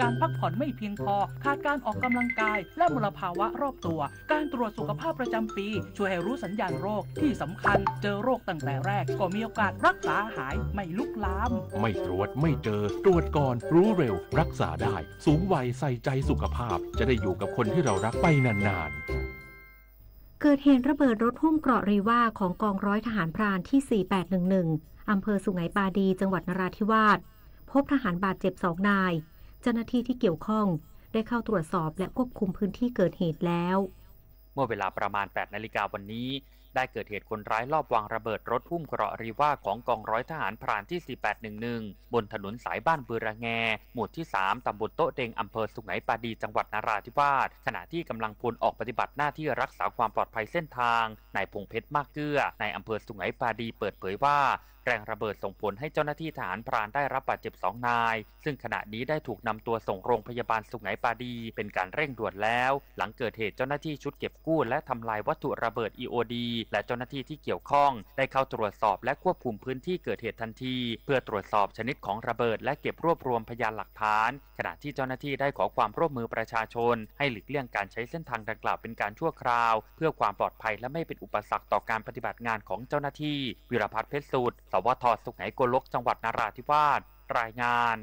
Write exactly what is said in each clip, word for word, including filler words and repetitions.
การพักผ่อนไม่เพียงพอ ขาดการออกกำลังกาย และมลภาวะรอบตัว การตรวจสุขภาพประจำปี ช่วยให้รู้สัญญาณโรค ที่สำคัญ เจอโรคตั้งแต่แรก ก็มีโอกาสรักษาหาย ไม่ลุกลาม ไม่ตรวจไม่เจอ ตรวจก่อน รู้เร็ว รักษาได้ สูงวัยใส่ใจสุขภาพ จะได้อยู่กับคนที่เรารักไปนานๆ เกิดเหตุระเบิดรถหุ้มเกราะ REWA ของกองร้อยทหารพรานที่ สี่แปดหนึ่งหนึ่ง อำเภอสุไหงปาดี จังหวัดนราธิวาส พบทหารบาดเจ็บสองนาย เจ้าหน้าที่ที่เกี่ยวข้องได้เข้าตรวจสอบและควบคุมพื้นที่เกิดเหตุแล้ว เมื่อเวลาประมาณ แปดนาฬิกาวันนี้ ได้เกิดเหตุคนร้ายลอบวางระเบิดรถหุ้มเกราะ REWA ของกองร้อยทหารพรานที่ สี่แปดหนึ่งหนึ่ง บนถนนสายบ้านบือระแง หมู่ที่ สาม ตำบลโต๊ะเด็ง อำเภอสุไหงปาดี จังหวัดนราธิวาส ขณะที่กำลังพลออกปฏิบัติหน้าที่รักษาความปลอดภัยเส้นทาง นายพงษ์เพชร มากเกื้อ นายอำเภอสุไหงปาดี เปิดเผยว่า แรงระเบิดส่งผลให้เจ้าหน้าที่ทหารพรานได้รับบาดเจ็บสองนาย ซึ่งขณะนี้ได้ถูกนำตัวส่งโรงพยาบาลสุไหงปาดี เป็นการเร่งด่วนแล้ว หลังเกิดเหตุเจ้าหน้าที่ชุดเก็บกู้และทำลายวัตถุระเบิด อี โอ ดี และเจ้าหน้าที่ที่เกี่ยวข้อง ได้เข้าตรวจสอบและควบคุมพื้นที่เกิดเหตุทันที เพื่อตรวจสอบชนิดของระเบิด และเก็บรวบรวมพยานหลักฐาน ขณะที่เจ้าหน้าที่ได้ขอความร่วมมือประชาชน ให้หลีกเลี่ยงการใช้เส้นทางดังกล่าวเป็นการชั่วคราว เพื่อความปลอดภัยและไม่เป็นอุปสรรคต่อการปฏิบัติงานของเจ้าหน้าที่ วีรพัฒน์ เพชรสุด สวท สุไหงโกลก จังหวัดนราธิวาส รายงาน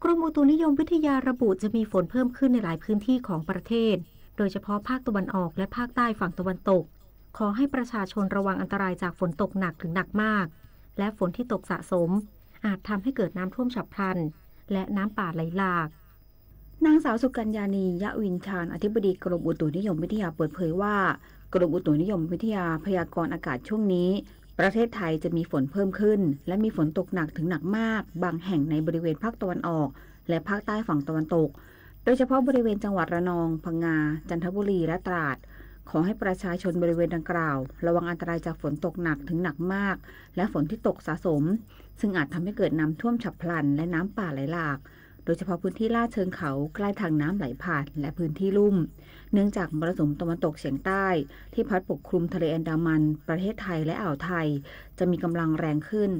กรมอุตุนิยมวิทยาระบุจะมีฝนเพิ่มขึ้นในหลายพื้นที่ของประเทศ โดยเฉพาะภาคตะวันออกและภาคใต้ฝั่งตะวันตก ขอให้ประชาชนระวังอันตรายจากฝนตกหนักถึงหนักมาก และฝนที่ตกสะสม อาจทำให้เกิดน้ำท่วมฉับพลัน และน้ำป่าไหลหลาก นางสาวสุกัญญานี ยะวินชาญ อธิบดีกรมอุตุนิยมวิทยาเปิดเผยว่า กรมอุตุนิยมวิทยาพยากรณ์อากาศช่วงนี้ ประเทศไทยจะมีฝนเพิ่มขึ้น และมีฝนตกหนักถึงหนักมาก บางแห่งในบริเวณภาคตะวันออก และภาคใต้ฝั่งตะวันตก โดยเฉพาะบริเวณจังหวัดระนอง พังงา จันทบุรี และตราด ขอให้ประชาชนบริเวณดังกล่าว ระวังอันตรายจากฝนตกหนักถึงหนักมาก และฝนที่ตกสะสม ซึ่งอาจทำให้เกิดน้ำท่วมฉับพลัน และน้ำป่าไหลหลาก โดยเฉพาะพื้นที่ลาดเชิงเขาใกล้ทางน้ำไหลผ่าน และพื้นที่ลุ่ม เนื่องจากมรสุมตะวันตกเฉียงใต้ที่พัดปกคลุมทะเลอันดามัน ประเทศไทย และอ่าวไทย จะมีกำลังแรงขึ้น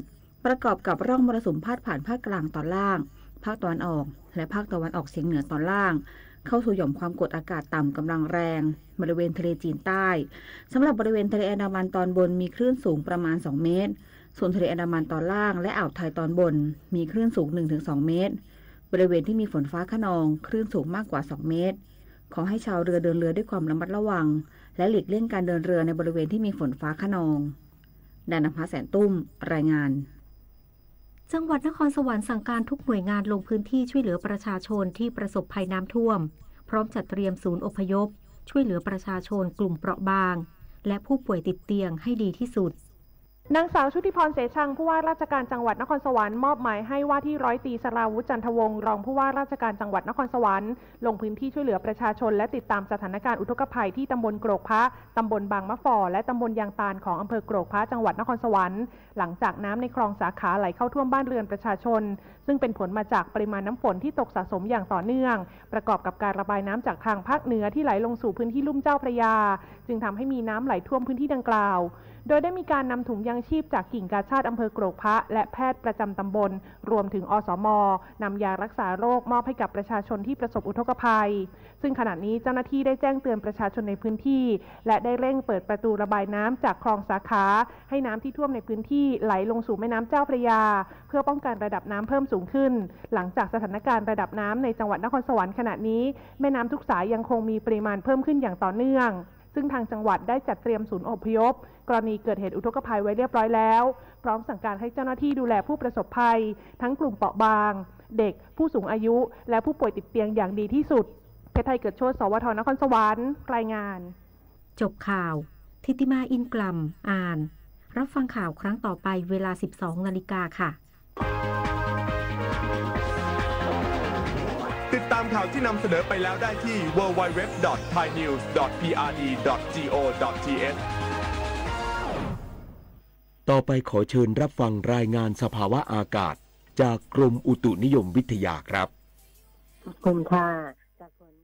ประกอบกับร่องมรสุมพาดผ่านภาคกลางตอนล่าง ภาคตะวันออก และภาคตะวันออกเฉียงเหนือตอนล่าง เข้าสู่หย่อมความกดอากาศต่ำกำลังแรง บริเวณทะเลจีนใต้ สำหรับบริเวณทะเลอันดามันตอนบนมีคลื่นสูงประมาณ สองเมตร ส่วนทะเลอันดามันตอนล่าง และอ่าวไทยตอนบน มีคลื่นสูง หนึ่งถึงสองเมตร บริเวณที่มีฝนฟ้าคะนอง คลื่นสูงมากกว่า สองเมตร ขอให้ชาวเรือเดินเรือด้วยความระมัดระวัง และหลีกเลี่ยงการเดินเรือในบริเวณที่มีฝนฟ้าคะนอง ดานภาแสนตุ้ม รายงาน จังหวัดนครสวรรค์สั่งการทุกหน่วยงานลงพื้นที่ช่วยเหลือประชาชนที่ประสบภัยน้ำท่วม พร้อมจัดเตรียมศูนย์อพยพ ช่วยเหลือประชาชนกลุ่มเปราะบาง และผู้ป่วยติดเตียงให้ดีที่สุด นางสาวชุติพร เสชัง ผู้ว่าราชการจังหวัดนครสวรรค์ มอบหมายให้ว่าที่ร้อยตรีสราวุธ จันทวงศ์ รองผู้ว่าราชการจังหวัดนครสวรรค์ ลงพื้นที่ช่วยเหลือประชาชน และติดตามสถานการณ์อุทกภัยที่ตำบลโกรกพระ ตำบลบางมะฝ่อ และตำบลยางตาลของอำเภอโกรกพระ จังหวัดนครสวรรค์ หลังจากน้ำในคลองสาขาไหลเข้าท่วมบ้านเรือนประชาชน ซึ่งเป็นผลมาจากปริมาณน้ำฝนที่ตกสะสมอย่างต่อเนื่อง ประกอบกับการระบายน้ำจากทางภาคเหนือที่ไหลลงสู่พื้นที่ลุ่มเจ้าพระยา จึงทำให้มีน้ำไหลท่วมพื้นที่ดังกล่าว โดยได้มีการนำถุงยางชีพจากกิ่งกาชาดอำเภอโกรกพระ และแพทย์ประจำตำบล รวมถึง อสม นำยารักษาโรคมอบให้กับประชาชนที่ประสบอุทกภัย ซึ่งขณะนี้เจ้าหน้าที่ได้แจ้งเตือนประชาชนในพื้นที่ และได้เร่งเปิดประตูระบายน้ำจากคลองสาขา ให้น้ำที่ท่วมในพื้นที่ไหลลงสู่แม่น้ำเจ้าพระยา เพื่อป้องกันระดับน้ำเพิ่มสูงขึ้น หลังจากสถานการณ์ระดับน้ำในจังหวัดนครสวรรค์ขณะนี้ แม่น้ำทุกสายยังคงมีปริมาณเพิ่มขึ้นอย่างต่อเนื่อง ซึ่งทางจังหวัดได้จัดเตรียมศูนย์อพยพ กรณีเกิดเหตุอุทกภัยไว้เรียบร้อยแล้ว พร้อมสั่งการให้เจ้าหน้าที่ดูแลผู้ประสบภัย ทั้งกลุ่มเปราะบาง เด็ก ผู้สูงอายุ และผู้ป่วยติดเตียงอย่างดีที่สุด เพชรไทย เกิดโชติ สวท นครสวรรค์ รายงาน จบข่าว ธิติมา อินกล่ำ อ่าน รับฟังข่าวครั้งต่อไปเวลา สิบสองนาฬิกาค่ะ ติดตามข่าวที่นำเสนอไปแล้วได้ที่ ดับเบิลยู ดับเบิลยู ดับเบิลยู ดอท ไทยนิวส์ ดอท พีอาร์ดี ดอท จี โอ ดอท ที เอช ต่อไปขอเชิญรับฟังรายงานสภาวะอากาศจากกรมอุตุนิยมวิทยาครับ ขอบคุณค่ะ จากฝน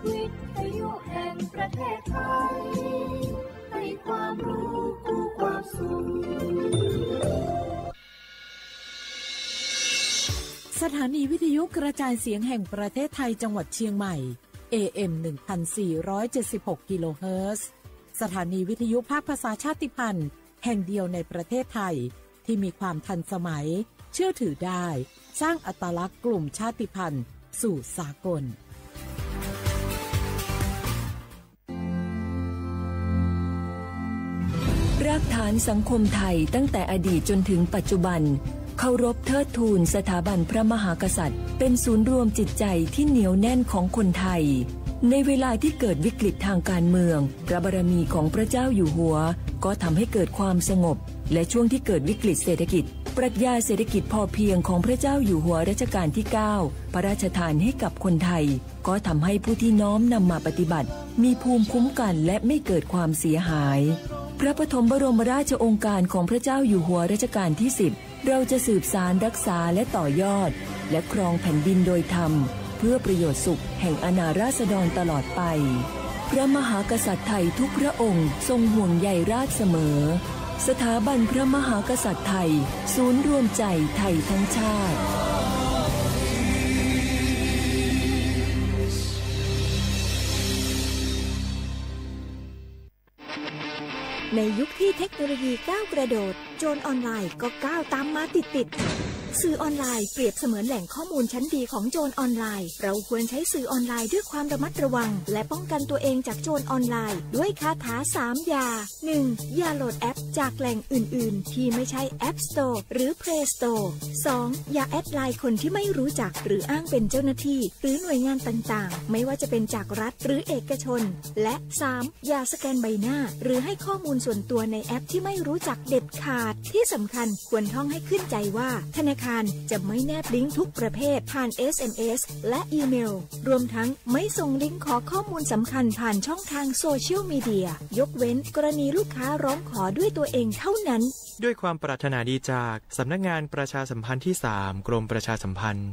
วิทยุแห่งประเทศไทย ให้ความรู้คู่ความสุข สถานีวิทยุกระจายเสียงแห่งประเทศไทยจังหวัดเชียงใหม่ เอเอ็ม หนึ่งพันสี่ร้อยเจ็ดสิบหก กิโลเฮิรตซ์ สถานีวิทยุภาคภาษาชาติพันธุ์แห่งเดียวในประเทศไทย ที่มีความทันสมัย เชื่อถือได้ สร้างอัตลักษณ์กลุ่มชาติพันธุ์สู่สากล รากฐานสังคมไทยตั้งแต่อดีตจนถึงปัจจุบัน เคารพเทิดทูนสถาบันพระมหากษัตริย์ เป็นศูนย์รวมจิตใจที่เหนียวแน่นของคนไทย ในเวลาที่เกิดวิกฤตทางการเมือง พระบารมีของพระเจ้าอยู่หัว ก็ทำให้เกิดความสงบ และช่วงที่เกิดวิกฤตเศรษฐกิจ ปรัชญาเศรษฐกิจพอเพียงของพระเจ้าอยู่หัวรัชกาลที่เก้า พระราชทานให้กับคนไทย ก็ทำให้ผู้ที่น้อมนำมาปฏิบัติ มีภูมิคุ้มกันและไม่เกิดความเสียหาย พระปฐมบรมราชโองการของพระเจ้าอยู่หัวรัชกาลที่สิบ เราจะสืบสานรักษาและต่อยอด และครองแผ่นดินโดยธรรม เพื่อประโยชน์สุขแห่งอาณาราษฎรตลอดไป พระมหากษัตริย์ไทยทุกพระองค์ทรงห่วงใยราษฎร์เสมอ สถาบันพระมหากษัตริย์ไทย ศูนย์รวมใจไทยทั้งชาติ ในยุคที่เทคโนโลยีก้าวกระโดด โจรออนไลน์ก็ก้าวตามมาติดๆ สื่อออนไลน์เปรียบเสมือนแหล่งข้อมูลชั้นดีของโจรออนไลน์ เราควรใช้สื่อออนไลน์ด้วยความระมัดระวัง และป้องกันตัวเองจากโจรออนไลน์ ด้วยคาถาสามอย่า หนึ่ง อย่าโหลดแอปจากแหล่งอื่นๆ ที่ไม่ใช่ App Store หรือ Play Store สอง อย่าแอดไลน์คนที่ไม่รู้จัก หรืออ้างเป็นเจ้าหน้าที่ หรือหน่วยงานต่างๆ ไม่ว่าจะเป็นจากรัฐหรือเอกชน และ สาม อย่าสแกนใบหน้า หรือให้ข้อมูลส่วนตัวในแอปที่ไม่รู้จักเด็ดขาด ที่สำคัญควรท่องให้ขึ้นใจว่า ธนาคารจะไม่แนบลิงก์ทุกประเภทผ่าน เอสเอ็มเอส และอีเมล รวมทั้งไม่ส่งลิงก์ขอข้อมูลสำคัญผ่านช่องทางโซเชียลมีเดีย ยกเว้นกรณีลูกค้าร้องขอด้วยตัวเองเท่านั้น ด้วยความปรารถนาดีจากสำนักงานประชาสัมพันธ์ที่สาม กรมประชาสัมพันธ์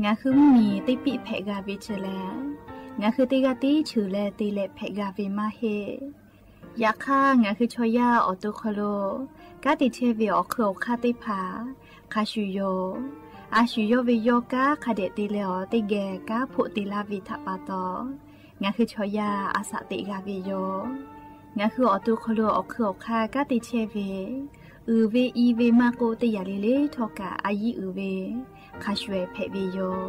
ငါဃုမီၢ်တ့ၢ်ပံၣ်ဖဲးဂၤဝ့ၤဆၢလဲၣ်, ငါဃုတ့ၢ်ဂၤတ့ၢ်ဆၢလဲၣ် တ့ၢ်လဲၤဖဲးဂၤဝ့ၤမးဟ့ၣ်. ယခါ ငါဃုဆီယၢ်အီၣ်တူၢ်ခီၣ်လိာ် ကါတ့ၢ်ဆဲးဝ့ၤအီၣ်ခုၣ်အီၣ်ခါတ့ၢ်ဖး ခါဆူၣ်ယိာ်, အါဆူၣ်ယိာ်ဝ့ၤယီၢ်ကါ ခါဒဲးတ့ၢ်လဲၤအီၤ တ့ၢ်ဂဲၤကါဖိးတ့ၢ်လၢ်ဝ့ၤထးပာ်တီၤ, ငါဃုဆီယၢ်အသးတ့ၢ်ဂၤဝ့ၤယိာ်. ငါဃုအီၣ်တူၢ်ခီၣ်လိာ်အီၣ်ခုၣ်အီၣ်ခါ ကါတ့ၢ်ဆဲးဝ့ၤ, အုၣ်ဝ့ၤအံၤဝ့ၤ မၤကိးတ့ၢ်ယၤလံလ့ထီၣ်ကး အယံၤအုၣ်ဝ့ၤ, ခါဆူၣ်ဝဲဖဲးဝ့ၤယိာ်.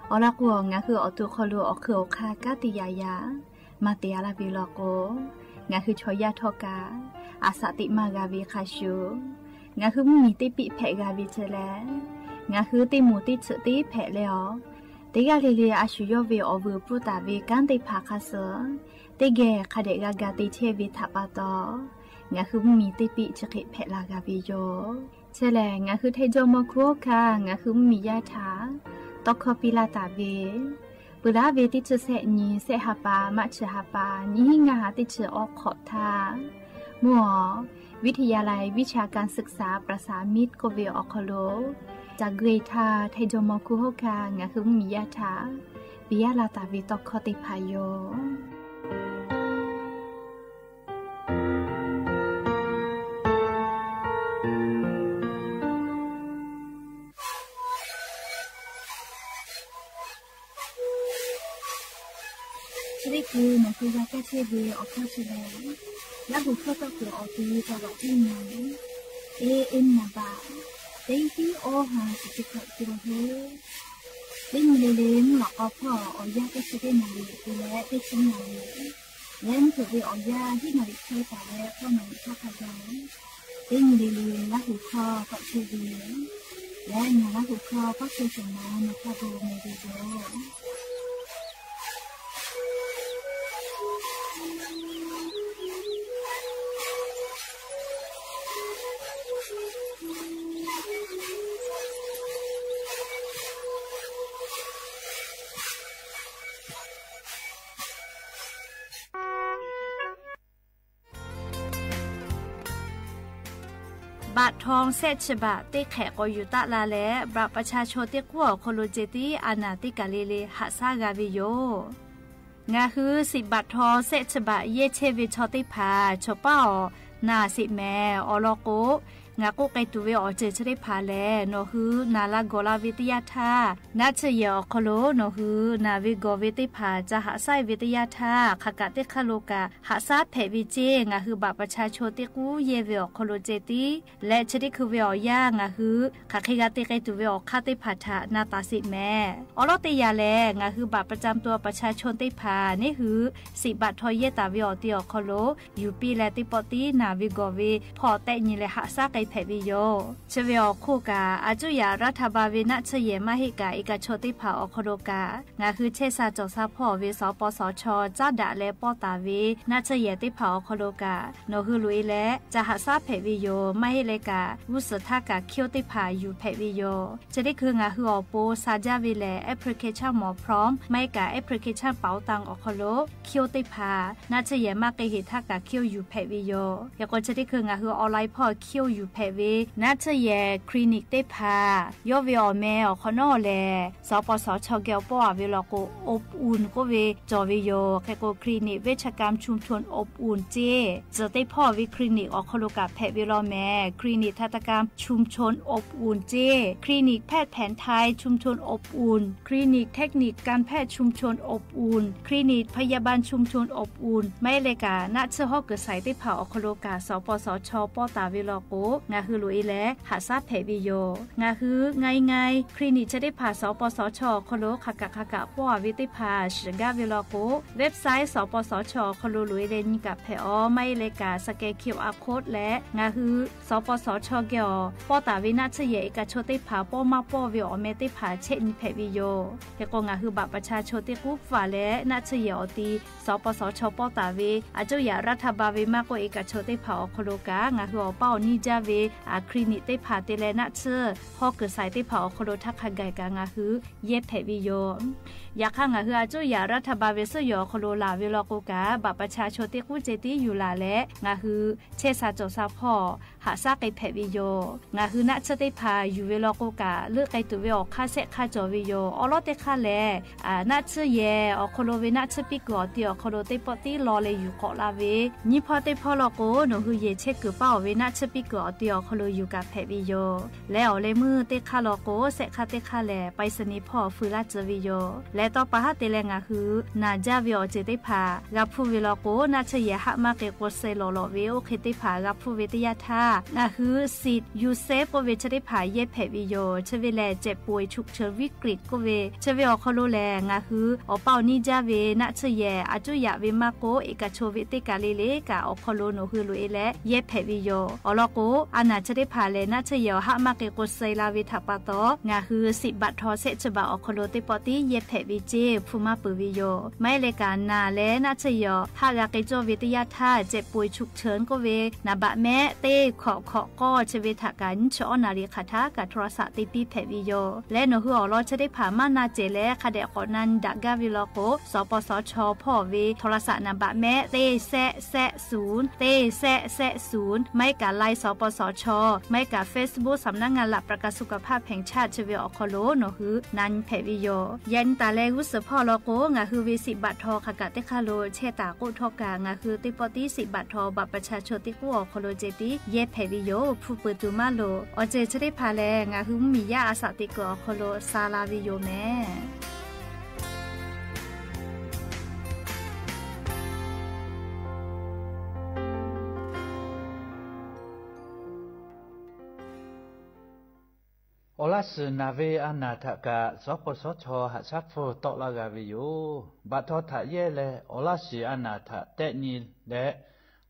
အီၤလီၤကိး ငါဃုအီၣ်တူၢ်ခီၣ်လိာ်အီၣ်ခုၣ်အီၣ်ခါ ကါတ့ၢ်ယၤယၤ မၤတ့ၢ်အါလၢ်ဝ့ၤလီၤကိး, ငါဃုဆီယၢ်ထီၣ်ကး အသးတ့ၢ်မၤဂၤဝ့ၤခါဆူၣ်, ငါဃုမီၢ်တ့ၢ်ပံၣ်ဖဲးဂၤဝ့ၤဆၢလဲၣ်, ငါဃုတ့ၢ်မိၢ်တ့ၢ်ဆၢတ့ၢ်ဖဲးလဲၤအီၤ, တ့ၢ်ဂၤလံလံ အါဆူၣ်ယိာ်ဝ့ၤအီၣ်ဝုၢ်ပူၤတၢ်ဝ့ၤ ကါတ့ၢ်ဖးခါစၢၤ, တ့ၢ်ဂဲၤ ခါဒဲးဂၤဂၤတ့ၢ်ဆဲးဝ့ၤထးပာ်တီၤ, ငါဃုမီၢ်တ့ၢ်ပံၣ်ဆၢဃဲးဖဲးလၢ်ဂၤဝ့ၤယိာ်. ဆဲးလဲၣ် ငါဃုထဲဒိၣ်မီၢ်ခူၣ်ဟီၣ်ခါ ငါဃုမီၢ်ယၢ်ထး တီခီပံလၢ်တၢ်ဝ့ၤ, ပှၤလၢ်ဝ့ၤတ့ၢ်ဆၢဆဲးနံၤ ဆဲးဟးပာ် မးဆၢဟးပာ် နံၤဟံၣ်ငါဟါ တ့ၢ်ဆၢအီၣ်ခိးထါ, မ့ၢ်အီၤ วิทยาลัยวิชาการศึกษาประสามิตร ကိးဝ့ၤအီၣ်ခီၣ်လိာ်, တၢ်ဂ့ၤထါ ထဲဒိၣ်မီၢ်ခူၣ်ဟီၣ်ခါ ငါဃုမီၢ်ယၢ်ထး ပံယၢ်လၢ်တၢ်ဝ့ၤတီခီတ့ၢ်ဖးယိာ်. သရ့ၣ်ကိ နဃုဂၤကါဆဲးဝ့ၤအီၣ်ခီၣ်ဆၢလဲၣ်, လၢဟူၣ်ခီၣ်တီၢ်ကိးအီၤ တံၤတၢ်ဘၣ်တံၤမၤ, เอเอ็ม နံပါတ် တံၤတံၤအီဟါ တံၤတံၤခီၣ်တံၤဟိ, တံၤမုၢ်လ့လ့ မုၢ်လီၤကီဖီၣ်အီၣ်ယၢ် တဆံတ့ၢ်နၣ်ရံၣ် တုၤလၢတဆံနၣ်ရံၣ် လၢမုၢ်ထူၣ်ဝ့ၤအီၣ်ယၢ် ဟံၣ်နၣ်ရံၣ်ခွဲပာ်လၢ ဃိးနၣ်ရံၣ်ခီၣ်ခါယီၤ, တံၤမုၢ်လ့လ့ လၢဟူၣ်ခီၣ်ကီၣ်ဆၢဝ့ၤ, လၢနၤလၢဟူၣ်ခီၣ်ကီၣ်ဆၢစၢၤမၤ နခီၣ်ဘိမ့ၢ်ဂ့ၤယိာ်. ဘးထွင် ဆဲးဆၢဘး တ့ၢ်ခဲးကိးယူၤတၢ်လါလဲၣ်, ဘၣ်ပဆါဆိတ့ၢ်ကွီၢ်အီၣ်ခီၣ်လိာ်စ့တံၢ် အနၢ်တ့ၢ်ကးလ့လ့ ဟးဆါဂၤဝ့ၤယိာ်. ငါဟူး สิบ บาททอง แสนฉบับ เย้ยใช้เวชอเต๊ะผา โฉป้าออก นาสิบ แม อ๋อ ลอโก้ งากู้เกยตั๋วเวออกเจิ่งเต๊ะผาแล หนอหื้อนาละก่อละเวเต๊ะยะท่า หน้าเชื่อแหย่ออกคอโล หนอหื้อนาเวก่อเวเต๊ะผา จะหักษาเวเต๊ะยะท่า ขากาเต๊ะข้าโลกา หักษาแผดเวเจ๊ งาหื้อบัตรประชาชนเต๊ะกู้เย้ยเวออกคอโลเจตี้ และเชอได้คือเวออกยา งาหื้อ ขาเคยกาเตะเกยตั๋วเวออกค่าเต๊ะผาถะ นาต๋าสิบ แม อ๋อ ลอเต๊ะยาแล งาหื้อบัตรประจำตั๋วประชาชนเต๊ะผา เน้นหื้อ สิบ บาททอง เย้ยต๋าเวออกตี้ออกคอโล อยู่ปี้แลเต๊ะป๊อตตี้ นาเวก่อเว ผ่อแต๊ะนี้แล หักษาเกยแผดเวโย เชอเวออกคู่กา อาจุยะรัฐบาลเว หน้าเชื่อแหย่ มาเฮกาเอกชนเต๊ะผา ออกคอโลกา งาหื้อเชษาจ่อซาผ่อเว สปสช จ้าดะแลป้อต๋าเว หน้าเชื่อแหย่เต๊ะผา ออกคอโลกา หนอหื้อหลุยแล จะหักษาแผดเวโย มาเฮกา วุ้นเสาท่ากาเคี้ยวเต๊ะผา อยู่แผดเวโย เชอได้คืองาหื้อออกโปร ซาจ้าเวแล แอปพลิเคชันหมอพร้อม มาเฮกาแอปพลิเคชันเป๋าตัง ออกคอโล เคี้ยวเต๊ะผา หน้าเชื่อแหย่ มาเกยเหตุท่ากาเคี้ยวอยู่แผดเวโย เฮกาเชอได้คืองาหื้อออนไลน์ผ่อเคี้ยวอยู่แผดเว หน้าเชื่อแหย่คลินิกเต๊ะผา ย่อเวออกแม ออกคอนอแล สปสช เกลป้อเวลอโก อบอุ่น โกเว จ่อเวโย เกโกคลินิกเวชกรรมชุมชนอบอุ่นเจ้ เจอเต๊ะผ่อเวคลินิก ออกคอโลกา แผดเวลอแม คลินิกทันตกรรมชุมชนอบอุ่นเจ้ คลินิกแพทย์แผนไทยชุมชนอบอุ่น คลินิกเทคนิคการแพทย์ชุมชนอบอุ่น คลินิกพยาบาลชุมชนอบอุ่น มาเฮกา หน้าเชื่อห้อเกิดใสเต๊ะผา ออกคอโลกา สปสช ป้อต๋าเวลอโก งาหื้อหลุยแล หักษาแผดเวโย งาหื้อ ไงไง คลินิกเชอเต๊ะผา สปสช คอโล ขากาขากาป้อเวเต๊ะผา เฉื่อนก้าเวลอโก เว็บไซต์ สปสช คอโล หลุยแล ยิงกาแผดออ มาเฮกา สแกน คิวอาร์โค้ด แล งาหื้อ สปสช เกลป้อต๋าเว หน้าเชื่อแหย่เอกชนเต๊ะผา ป้อมาป้อเวออกแมเต๊ะผา เช็คนี้แผดเวโย เฮกางาหื้อบัตรประชาชนเต๊ะกู้ฝ่าแล หน้าเชื่อแหย่ออกตี้ สปสช ป้อต๋าเว อาจุยะรัฐบาลเว มาโกเอกชนเต๊ะผา ออกคอโลกา งาหื้อออกเป้านี้จ้าเว อาคลินิกเต๊ะผาเต๊ะแล หน้าเชื่อห้อเกิดใสเต๊ะผา ออกคอโล ทักขะไก่กางาหื้อ เย้ยแผดเวโย ยาข้างาหื้ออาจุยะรัฐบาลเว ซื่อหยอคอโล หลาเวลอโกกา บัตรประชาชนเต๊ะกู้เจตี้อยู่หลาแล งาหื้อเชษาจ่อซาผ่อ หักษาเกยแผดเวโย งาหื้อหน้าเชื่อเต๊ะผา อยู่เวลอโกกา เลือกเกยตั๋วเวออกค่าแซะค่าจ่อเวโย อ๋อ ลอเต๊ะข้าแล อ่า หน้าเชื่อแหย่ ออกคอโล เว หน้าเชื่อปี้เกือออกตี้ออกคอโล เต๊ะป๊อตตี้ลอแล อยู่เกาะลาเว นี้ผ่อเต๊ะผ่อลอโก หนอหื้อเย้ยเช็คเกือป้าออกเว หน้าเชื่อปี้เกือออกตี้ออกคอโล อยู่กาแผดเวโย และออกแลมือเต๊ะข้าลอโก แซะค่าเต๊ะข้าแล ไปรษณีย์ผ่อ ฟือลาดเจอเวโย และต่อไปฮะเต๊ะแล งาหื้อนาจ้าเวออกเจิ่งเต๊ะผา กาพูดเวลอโก หน้าเชื่อแหย่ หักมาเกยโกเซหล่อหล่อเว โอเคเต๊ะผา กาพูดเวเต๊ะยะท่า งาหื้อสิทธิ์ยูเซฟ โกเว เชอเต๊ะผา เย้ยแผดเวโย เชอเวแล เจ็บป่วยฉุกเฉินวิกฤต โกเว เชอเวออกคอโลแล งาหื้อออกเป้านี้จ้าเว หน้าเชื่อแหย่ อาจุยะเว มาโกเอกชนเวเต๊ะกาเลเลกา ออกคอโล หนอหื้อหลุยแล เย้ยแผดเวโย อ๋อ ลอโก อานาเชอเต๊ะผาแล หน้าเชื่อแหย่ หักมาเกยโกเซลาเว ถาปาตอ งาหื้อสิบบาททอ แสะฉบับ ออกคอโล เต๊ะป๊อตตี้ เย้ยแผดเวเจ้ พูดมาเปิดเวโย มาเฮกานาแล หน้าเชื่อแหย่ หักกาเกยโจ้เวเต๊ะยะท่า เจ็บป่วยฉุกเฉิน โกเว นาบะแมะ เต้ ขอ ขอ ก้อ เชอเว ถากั๋น เชออ้อนาลีคาถากาโทรศัพท์ เต๊ะปี้แผดเวโย และหนอหื้อออกลอเชอเต๊ะผา มานาเจ๋งแล คะแดะเกาะนันดะก้าเวลอโก สปสช ผ่อเว โทรศัพท์นาบะแมะ เต้ แซะ แซะ ศูนย์ เต้ แซะ แซะ ศูนย์ มาเฮกาไลน์ สปสช มาเฮกาเฟซบุ๊ก สำนักงานหลักประกันสุขภาพแห่งชาติ เชอเวออกคอโล หนอหื้อนันแผดเวโย แยนตาแล ฮู้เสิร์ฟผ่อลอโก งาหื้อเว สิบบาททอ ขากาเต๊ะข้าโล แชร์ต๋าโก้ทอกา งาหื้อเต๊ะป๊อตตี้ สิบบาททอ บัตรประชาชนเต๊ะกู้ออกคอโล เจตี้ เย้ยแผดเวโย พูดเปิดตั๋วมาโล ออกเจิ่งเชอเต๊ะผาแล งาหื้อมีย่าอาสาเต๊ะกู้ออกคอโล สาลาเวโยแม ออละสือนาเวอานาถะกะ สปสช หัดซักโฟตอกลาลาเวโย บาททอถะแย่แล ออละสืออานาถะแต๊ะนี้แล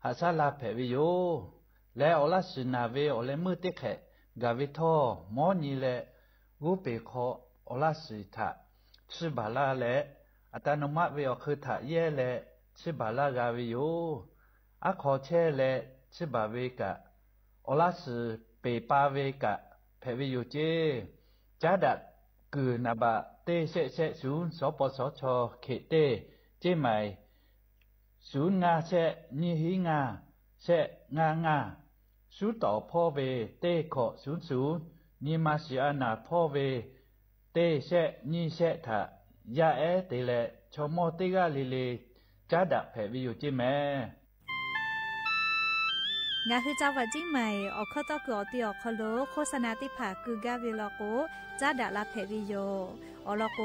หัดซักลาแผดเวโย และออละสือนาเวออแลมือเต๊ะแขะ กาเวท่อ หมอนี้แล ฮู้เป๋นคอ ออละสือถะ ชื่อบาลาแล อัตโนมัติเวออกคือถะแย่แล ชื่อบาลาลาเวโย อะขอแช่แล ชื่อบาเวกะ ออละสือเป๋นปาเวกะ แผดเวโยเจ้ จ๊าดะ กื่อนาบะ เต้แซะแซะศูนย์ สปสช เขตเต้ เจียงใหม่ ศูนย์งาแซะ ยี่ฮีงาแซะ งางา ซูต่อพ่อเว เต้ขอ ศูนย์ศูนย์ ยี่มาเสียอานาถพ่อเว เต้แซะ ยี่แซะถะ ยาแอเตแล ชาวม่อเต๊อะก้าเลเล จ๊าดะแผดไปอยู่เจ๊แม ငါဟု จังหวัดเชียงใหม่ อ่อข้อต๊อก ก๋ึ่งอ่อตี อ่อคอโล โฆษณาเต๊อะผา ก๋ึ่งก้าเวลอโก จ๊าดะลาแผดไปอยู่ อ่อลอโก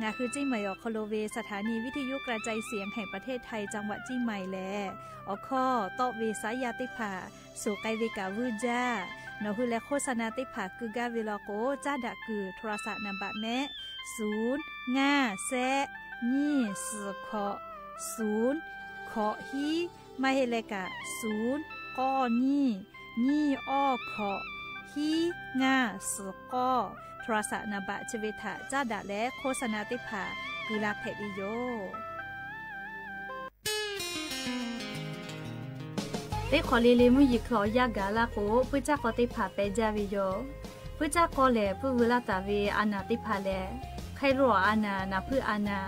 งาคือเชียงใหม่ อ่อคอโลเว สถานีวิทยุกระจายเสียงแห่งประเทศไทย จังหวัดเชียงใหม่แล อ่อข้อต๊อกเว สายยาเต๊อะผา สูงไกลเวก๋า วื้อจ๊า หนอหื้อแล โฆษณาเต๊อะผา ก๋ึ่งก้าเวลอโก จ๊าดะก๋ึ่ง โทรศัพท์นามบัตรแมะ ศูนย์ ห้า แซะ ยี่ สี่ เคาะ ศูนย์ เคาะ ฮี มาเฮเลกะ ศูนย์ ก้อ ยี่ ยี่ อ้อ เคาะ ฮี ห้า สี่ ก้อ โทรศัพท์นามบัตร เชเวถะ จ๊าดะแล โฆษณาเต๊อะผา ก๋ึ่งลาแผดไปอยู่ เต๊อะขอเลเล มุ้ยหยิกคืออ่อยากาละโก ปื้อจ๊ากอเต๊อะผา แปะจ๊าไปอยู่ ปื้อจ๊ากอแหละ ปื้อวือลาต๋าเว อาหนาเต๊อะผาแหละ ไข้เลือดออกอาหนา หนาพื้ออาหนา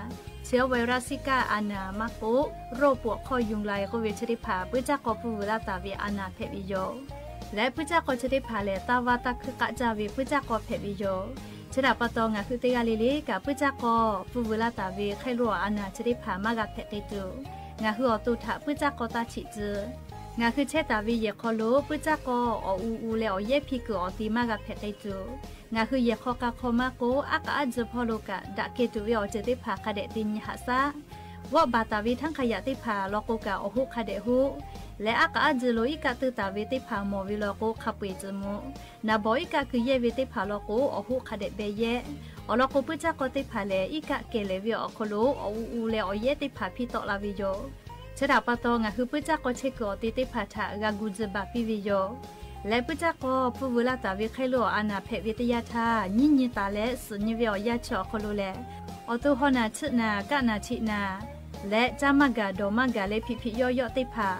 เชื้อไวรัสซิก้าอาหนา มาโก โรคปวดข้อยุงลาย โกเวชเต๊อะผา ปื้อจ๊ากอ ปื้อวือลาต๋าเว อาหนาแผดไปอยู่ และปื้อจ๊ากอเชเต๊อะผาแหละ ต้าว่าต้าคือก๊ะจ๊าเว ปื้อจ๊ากอแผดไปอยู่ เชดาปะตอง งาคือเต๊อะก้าเลเล กาปื้อจ๊ากอ ปื้อวือลาต๋าเว ไข้เลือดออกอาหนา เชเต๊อะผา มากาแผดเกยจู งาคืออ่อตูถะ ปื้อจ๊ากอต้าฉิจื้อ งาคือเชดาเว แหย่คอโล ปื้อจ๊ากอ อ่ออูอู และอ่อแย้พีก๋ึ่งอ่อตี มากาแผดเกยจู งาคือแหย่คอกาคอมาโก อักกะอั้ดจื้อพ่อโลกะ ดะเกยจูเว อ่อเจิดเต๊อะผา คะแดะตีนีหัสสะ วอบบาต๋าเว ทั้งขยะเต๊อะผา ลอโกกะ อ่อฮู้คะแดะฮู้ และอักกะอั้ดจื้อโล อิกะตื้อต๋าเว เต๊อะผา หมอเวลอโก คะเปวจื้อมุ หนาบ่ออิกะคือแย้เว เต๊อะผา ลอโก อ่อฮู้คะแดะแบแย้ อ่อลอโก ปื้อจ๊ากอเต๊อะผาแหละ อิกะแก่แหละเว อ่อคอโล อ่ออูอู และอ่อแย้เต๊อะผา ผิดต๊อกลาเวอยู่ เชดาปะตอง งาคือปื้อจ๊ากอเชก๋ึ่งอ่อตีเต๊อะผาถะ กากูจื้อบาปปี้เวอยู่ และปื้อจ๊ากอ ปื้อวือลาต๋าเว ไข้เลือดออกอาหนา แผดเวเต๊อะยาท่า ยี่ยี่ต๋าและ สี่ยี่เว อ่อยาเชอ อ่อคอโลแหละ อ่อตูฮอหนา ชื่อหนา ก๊ะหนา ฉิหนา และจ๊ามากา ดอมากา และผิดผิดย่อเยาะเต๊อะผา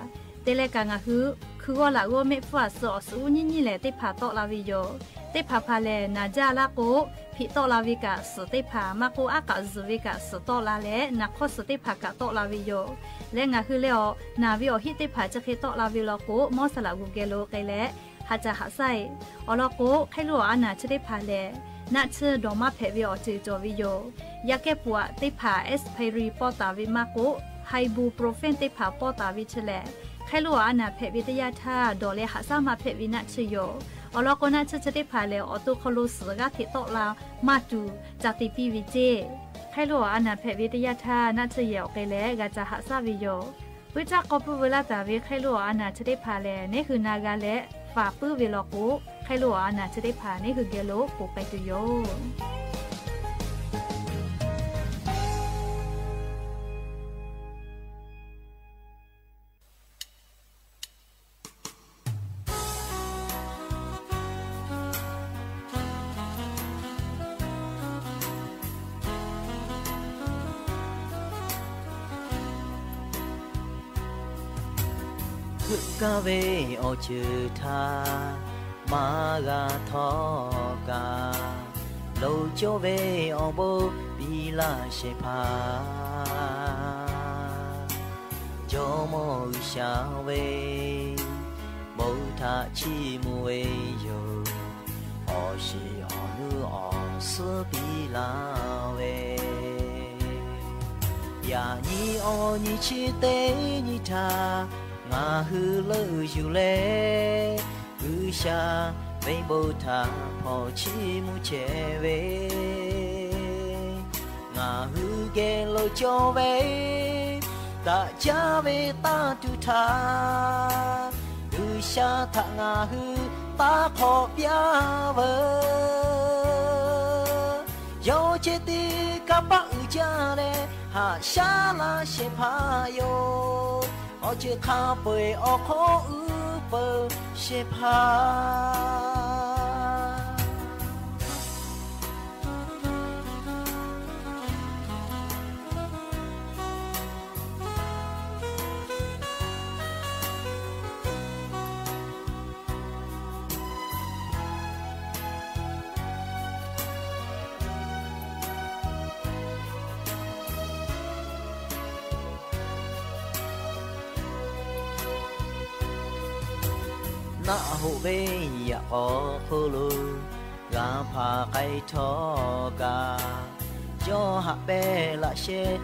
เต๊อะแลกางาคือ คือวอละวอเมะฟั่ว ซอออกสูยี่ยี่แหละ เต๊อะผาต๊อกลาเวอยู่ เต๊อะผาผาแหละ หนาจ๊าละโก ผิดต๊อกลาเวกะ สี่เต๊อะผา มาโก อักกะจื้อเวกะ สี่ต๊อกลาและ หนาข้อสี่เต๊อะผากะต๊อกลาเวอยู่ และงาคือแลอ่อ หนาเวอ่อฮี่เต๊อะผา จะเคยต๊อกลาเวลอโก มอสละกูแกโลเกยแล หาจะหักใส้ อ่อลอโก ไข้เลือดออกอาหนา เชเต๊อะผาแหละ นะชื่อดอมมาแผดเว อ่อเจิดจ่อเวอยู่ ยาแก้ปวดเต๊อะผา เอสไพรี ป้อต๋าเวมาโก ไฮบูโปรเฟน เต๊อะผา ป้อต๋าเวเชอแหละ ไข้เลือดออกอาหนา แผดเวเต๊อะยาท่า ดอแลหักซ่ามาแผดเว นะชื่ออยู่ อ่อลอโก นะชื่อเชเต๊อะผาแหละ อ่อตูคอโลสี่ กาเทต๊อกลา มาตู จะตีปี้เวเจ้ ไข้เลือดออกอาหนา แผดเวเต๊อะยาท่า นะชื่อแหย่ออกเกยแล กาจะหักซ่าเวอยู่ ปื้อจ๊ากอ ปื้อวือลาต๋าเว ไข้เลือดออกอาหนา เชเต๊อะผาแหละ เนหื้อนากาและ ฝากปื้อเวลอโก ไข้เลือดออกอาหนา เชเต๊อะผา เนหื้อแกโล โกไปเกยอยู่ ဂုၤကၢ်ဝဲအီၤစၢၤထါ မၤဂၤထီၣ်ကၤ လိၤကၠိဝဲအီၤဘိ ပံလၢ်ရှဲးဖး ကၠီမီၢ်ဂုၢ်စၢ်ဝဲ ဘိးထးဆံးမူဝဲယိၤ အီၣ်ရှံးအီၣ်နုအီၣ်ဆူပံလၢ်ဝဲ ယၤနံၤအီၣ်နံၤဆံးတဲနံၤထါ ငါဟုလၢယူၢ်လဲၣ် ဂုၢ်စၢ်ဝဲဘိးထးဖီၣ်ဆံးမူဆဲးဝဲ ငါဟုကဲလိာ်ကၠီဝဲ တၢ်ကၢ်ဝဲတၢ်တူၢ်ထါ ဂုၢ်စၢ်ထးငါဟုတၢ်ခီၣ်ပျၢ်ဝဲ ယီၤကဲတံကပၣ်အုၣ်ကၢ်လဲၣ် ဟးဆါလၢရှဲးဖးယိၤ အီၣ်ကၢ်ခါပှဲၤအီၣ်ခီအုၣ်ပၢၤရှဲးဖး နၢ်ဟူဝဲယၤအီၤခိၣ်လိၤ ဂၤဖးကဲထီၣ်ကၤ ကျော်ဟပ်ပဲလးရှဲရှဲယူလႃႈဝဲ ငါပၢႆဝဲထီၣ်ကါ ယီၤကၠီၤတူၺ်းလႃႈဝဲ ဟးလဲၤဒီးစႃႇဝဲ ထႃႈပီႈလႃႈဝဲ ယႃႇနံႈဢေႃးနံႈဆံး တ့နံႈထႃႈ ငၢ်ႁိုဝ်လႆႈယူႇလႄႈ ဂုၢ်သႃႇဝိၼ်ႇ ပုတ်ႉထႃႉ ၽေႃႇသီႇမူႇၶျႄႇဝေႇ ငၢ်ႁိုဝ်ၵႄႈလိတ်ႈၸွမ်းဝေႇ တႃႇၸႃႇဝေႇ တၢင်းတုၵ်ႉထႃႉ ဂုၢ်သႃႇထႃႉ ငၢ်ႁိုဝ်တၢင်းၶေႃႈပျႃးဝေႇ ယေႃးၸေႇတိၵ်ႉၵပႃႉ ဢုၸ်ႉၸႃႇလႄႈ ႁႃႉသႃႇလႃႇသႄႇၽႃႇယေႃး ဢေႃးၸိူဝ်ႉၶႃႈပႄႇ ဢေႃးၶေႃးဢုပ်ႉပိူင်ႇသႄႇၽႃႇ ယႃႇနံႈဢေႃးနံႈဆံး တ့နံႈထႃႈ ငၢ်ႁိုဝ်လႆႈယူႇလႄႈ ဂုၢ်သႃႇဝိၼ်ႇ ပုတ်ႉထႃႉ ၽေႃႇသီႇမူႇၶျႄႇဝေႇ ငၢ်ႁိုဝ်ၵႄႈလိတ်ႈၸွမ်းဝေႇ တႃႇၸႃႇဝေႇ တၢင်းတုၵ်ႉထႃႉ ဂုၢ်သႃႇထႃႉ ငၢ်ႁိုဝ်တၢင်းၶေႃႈပျႃးဝေႇ ယေႃးၸေႇတိၵ်ႉၵပႃႉ ဢုၸ်ႉၸႃႇလႄႈ ႁႃႉသႃႇလႃႇသႄႇၽႃႇယေႃး ဢေႃးၸိူဝ်ႉၶႃႈပႄႇ ဢေႃးၶေႃးဢုပ်ႉပိူင်ႇသႄႇၽႃႇ ဢေႃးၸိူဝ်ႉၶႃႈပႄႇ ဢေႃးၶေႃးဢုပ်ႉပိူင်ႇသႄႇၽႃႇ တႄႇၶေႃႈပိူဝ်ႈတႄႇၶေႃႈ တႄႇနံႈပိူဝ်ႈတႄႇနံႈ ဢုၸ်ႉၸႃႇႁႃႉသႃႇလႃႇဝေႇပႃႇတေႃး ၸႃႇသူႇ ၸႃႇ မူႇၶျီႇမူႇၵွႆ လႃႇတေႇပႃႇတေႃး ဢုၸ်ႉၸႃႇ လႃႇတႃႇလႄႈလႃႇဝေႇ ဢေႃးၸေႃးဢေႃးပႃႇတေႇၽေႃး ႁႃႉယူႇလႃႇဝေႇ မႃးပီႇမႃးလေႃးထေႃး ၼိမ်ႁႃႉသီႇၽေႃး ဝေႇပႃႇတႃႇတႃႇလႃႇ ဢုၸ်ႉၸႃႇ ဢုတ်ႉထႃႇ တိၵ်ႉၵႄႇ ၶျီႇမႃႇ ၽိူဝ်ႇမိူဝ်ႈဢၽႄႇသႃႇမႃႇၼေႃး သီႇၸူႇပိၶႃႇ ဢုတ်ႉထေႃး ဝိသႃႇပီႇလႃႇဝေႇ ဢေႃးၵူဝ်ႇယေႃး ၸႃႇတုတေႃးတု ဝိတုၵ်ႉၵႃႉတု ယေႃးပီႇလႃႇၸေႇဝေႇ ဢေႃးၸေႃးဢေႃးပႃႇပီႇလႃႇ ၸူႇယီႇမႃႇယီႇပီႇလႃႇ ဢေႃးၸိူဝ်ႉၶႃႈပႄႇ ယေႃးပီႇလႃႇၸေႇဝေႇ ၼိမ်ႁႃႉသီႇၽေႃး ၸေႃးမေႃးဝိသႃႇ ၶျီႇမူႇၶျီႇဢပျေႇယေႃး တႄႇၶေႃႈပိူဝ်ႈတႄႇၶေႃႈ တႄႇနံႈပိူဝ်ႈတႄႇနံႈ ဝိသႃႇႁႃႉသႃႇလႃႇဝေႇပႃႇတေႃး ၸႃႇသူႇၸႃႇ မူႇၶျီႇမူႇၵွႆ လႃႇတေႇပႃႇတေႃး ဢေႃးၵူဝ်ႇၸႃႇ လႃႇတႃႇလႄႈလႃႇဝေႇ ဢေႃးၸေႃးဢေႃးပႃႇတေႇၽေႃး ႁႃႉယူႇလႃႇဝေႇ မႃးပီႇမႃးလေႃးထေႃး ၼိမ်ႁႃႉသီႇၽေႃး ဝေႇပႃႇတႃႇတႃႇလႃႇ ဝိသႃႇ ပုတ်ႉထႃႇ တိၵ်ႉၵႄႇ ၶျီႇမႃႇ ၽိူဝ်ႇမိူဝ်ႈဢၽႄႇသႃႇမႃႇၼေႃး သီႇၸူႇပိၶႃႇ ဢုတ်ႉထေႃး ဝိသႃႇပီႇလႃႇဝေႇ ဢေႃးၵူဝ်ႇယေႃး ၸႃႇတုတေႃးတု ဝိတုၵ်ႉၵႃႉတု ယေႃးပီႇလႃႇၸေႇဝေႇ ဢေႃးၸေႃးဢေႃးပႃႇပီႇလႃႇ ၸူႇယီႇမႃႇယီႇပီႇလႃႇ ဢေႃးၸိူဝ်ႉၶႃႈပႄႇ ယေႃးပီႇလႃႇၸေႇဝေႇ ၼိမ်ႁႃႉသီႇၽေႃး ၸေႃးမေႃးဝ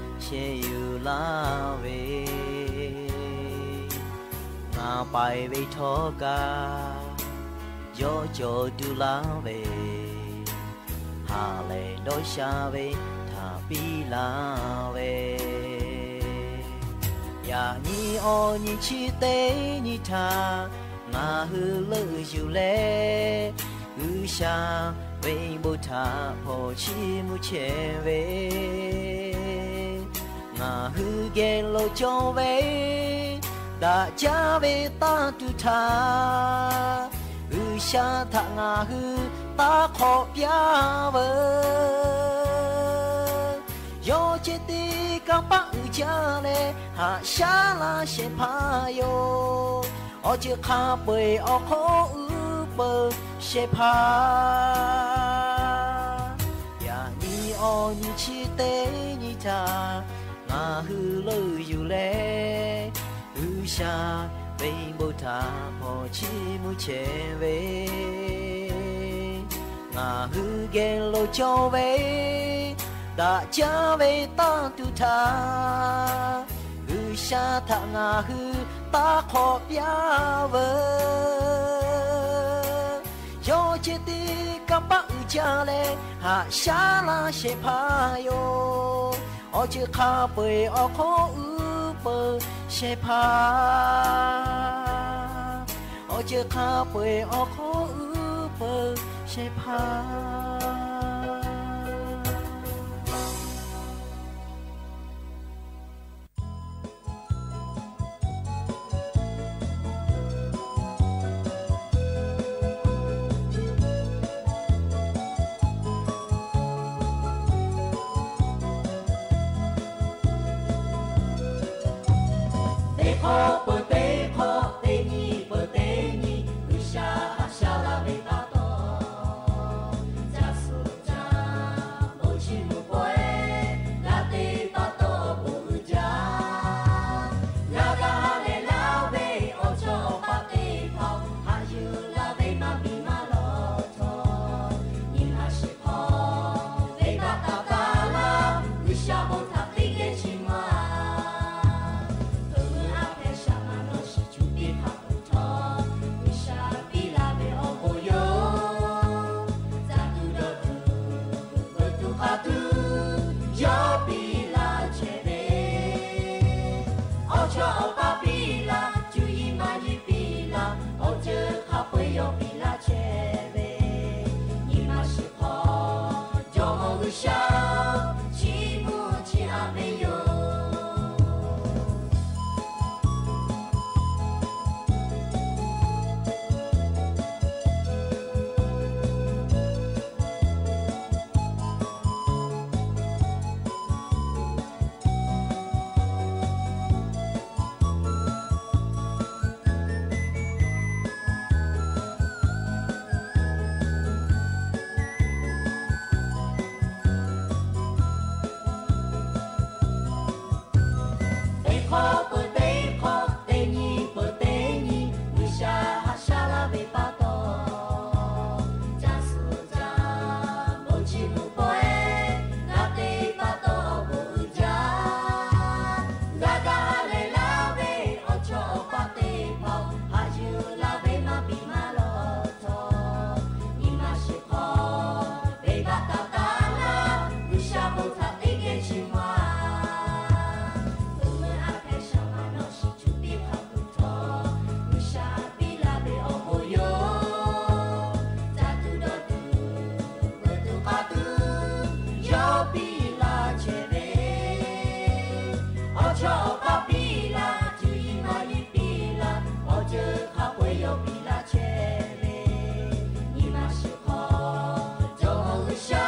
ိသႃႇ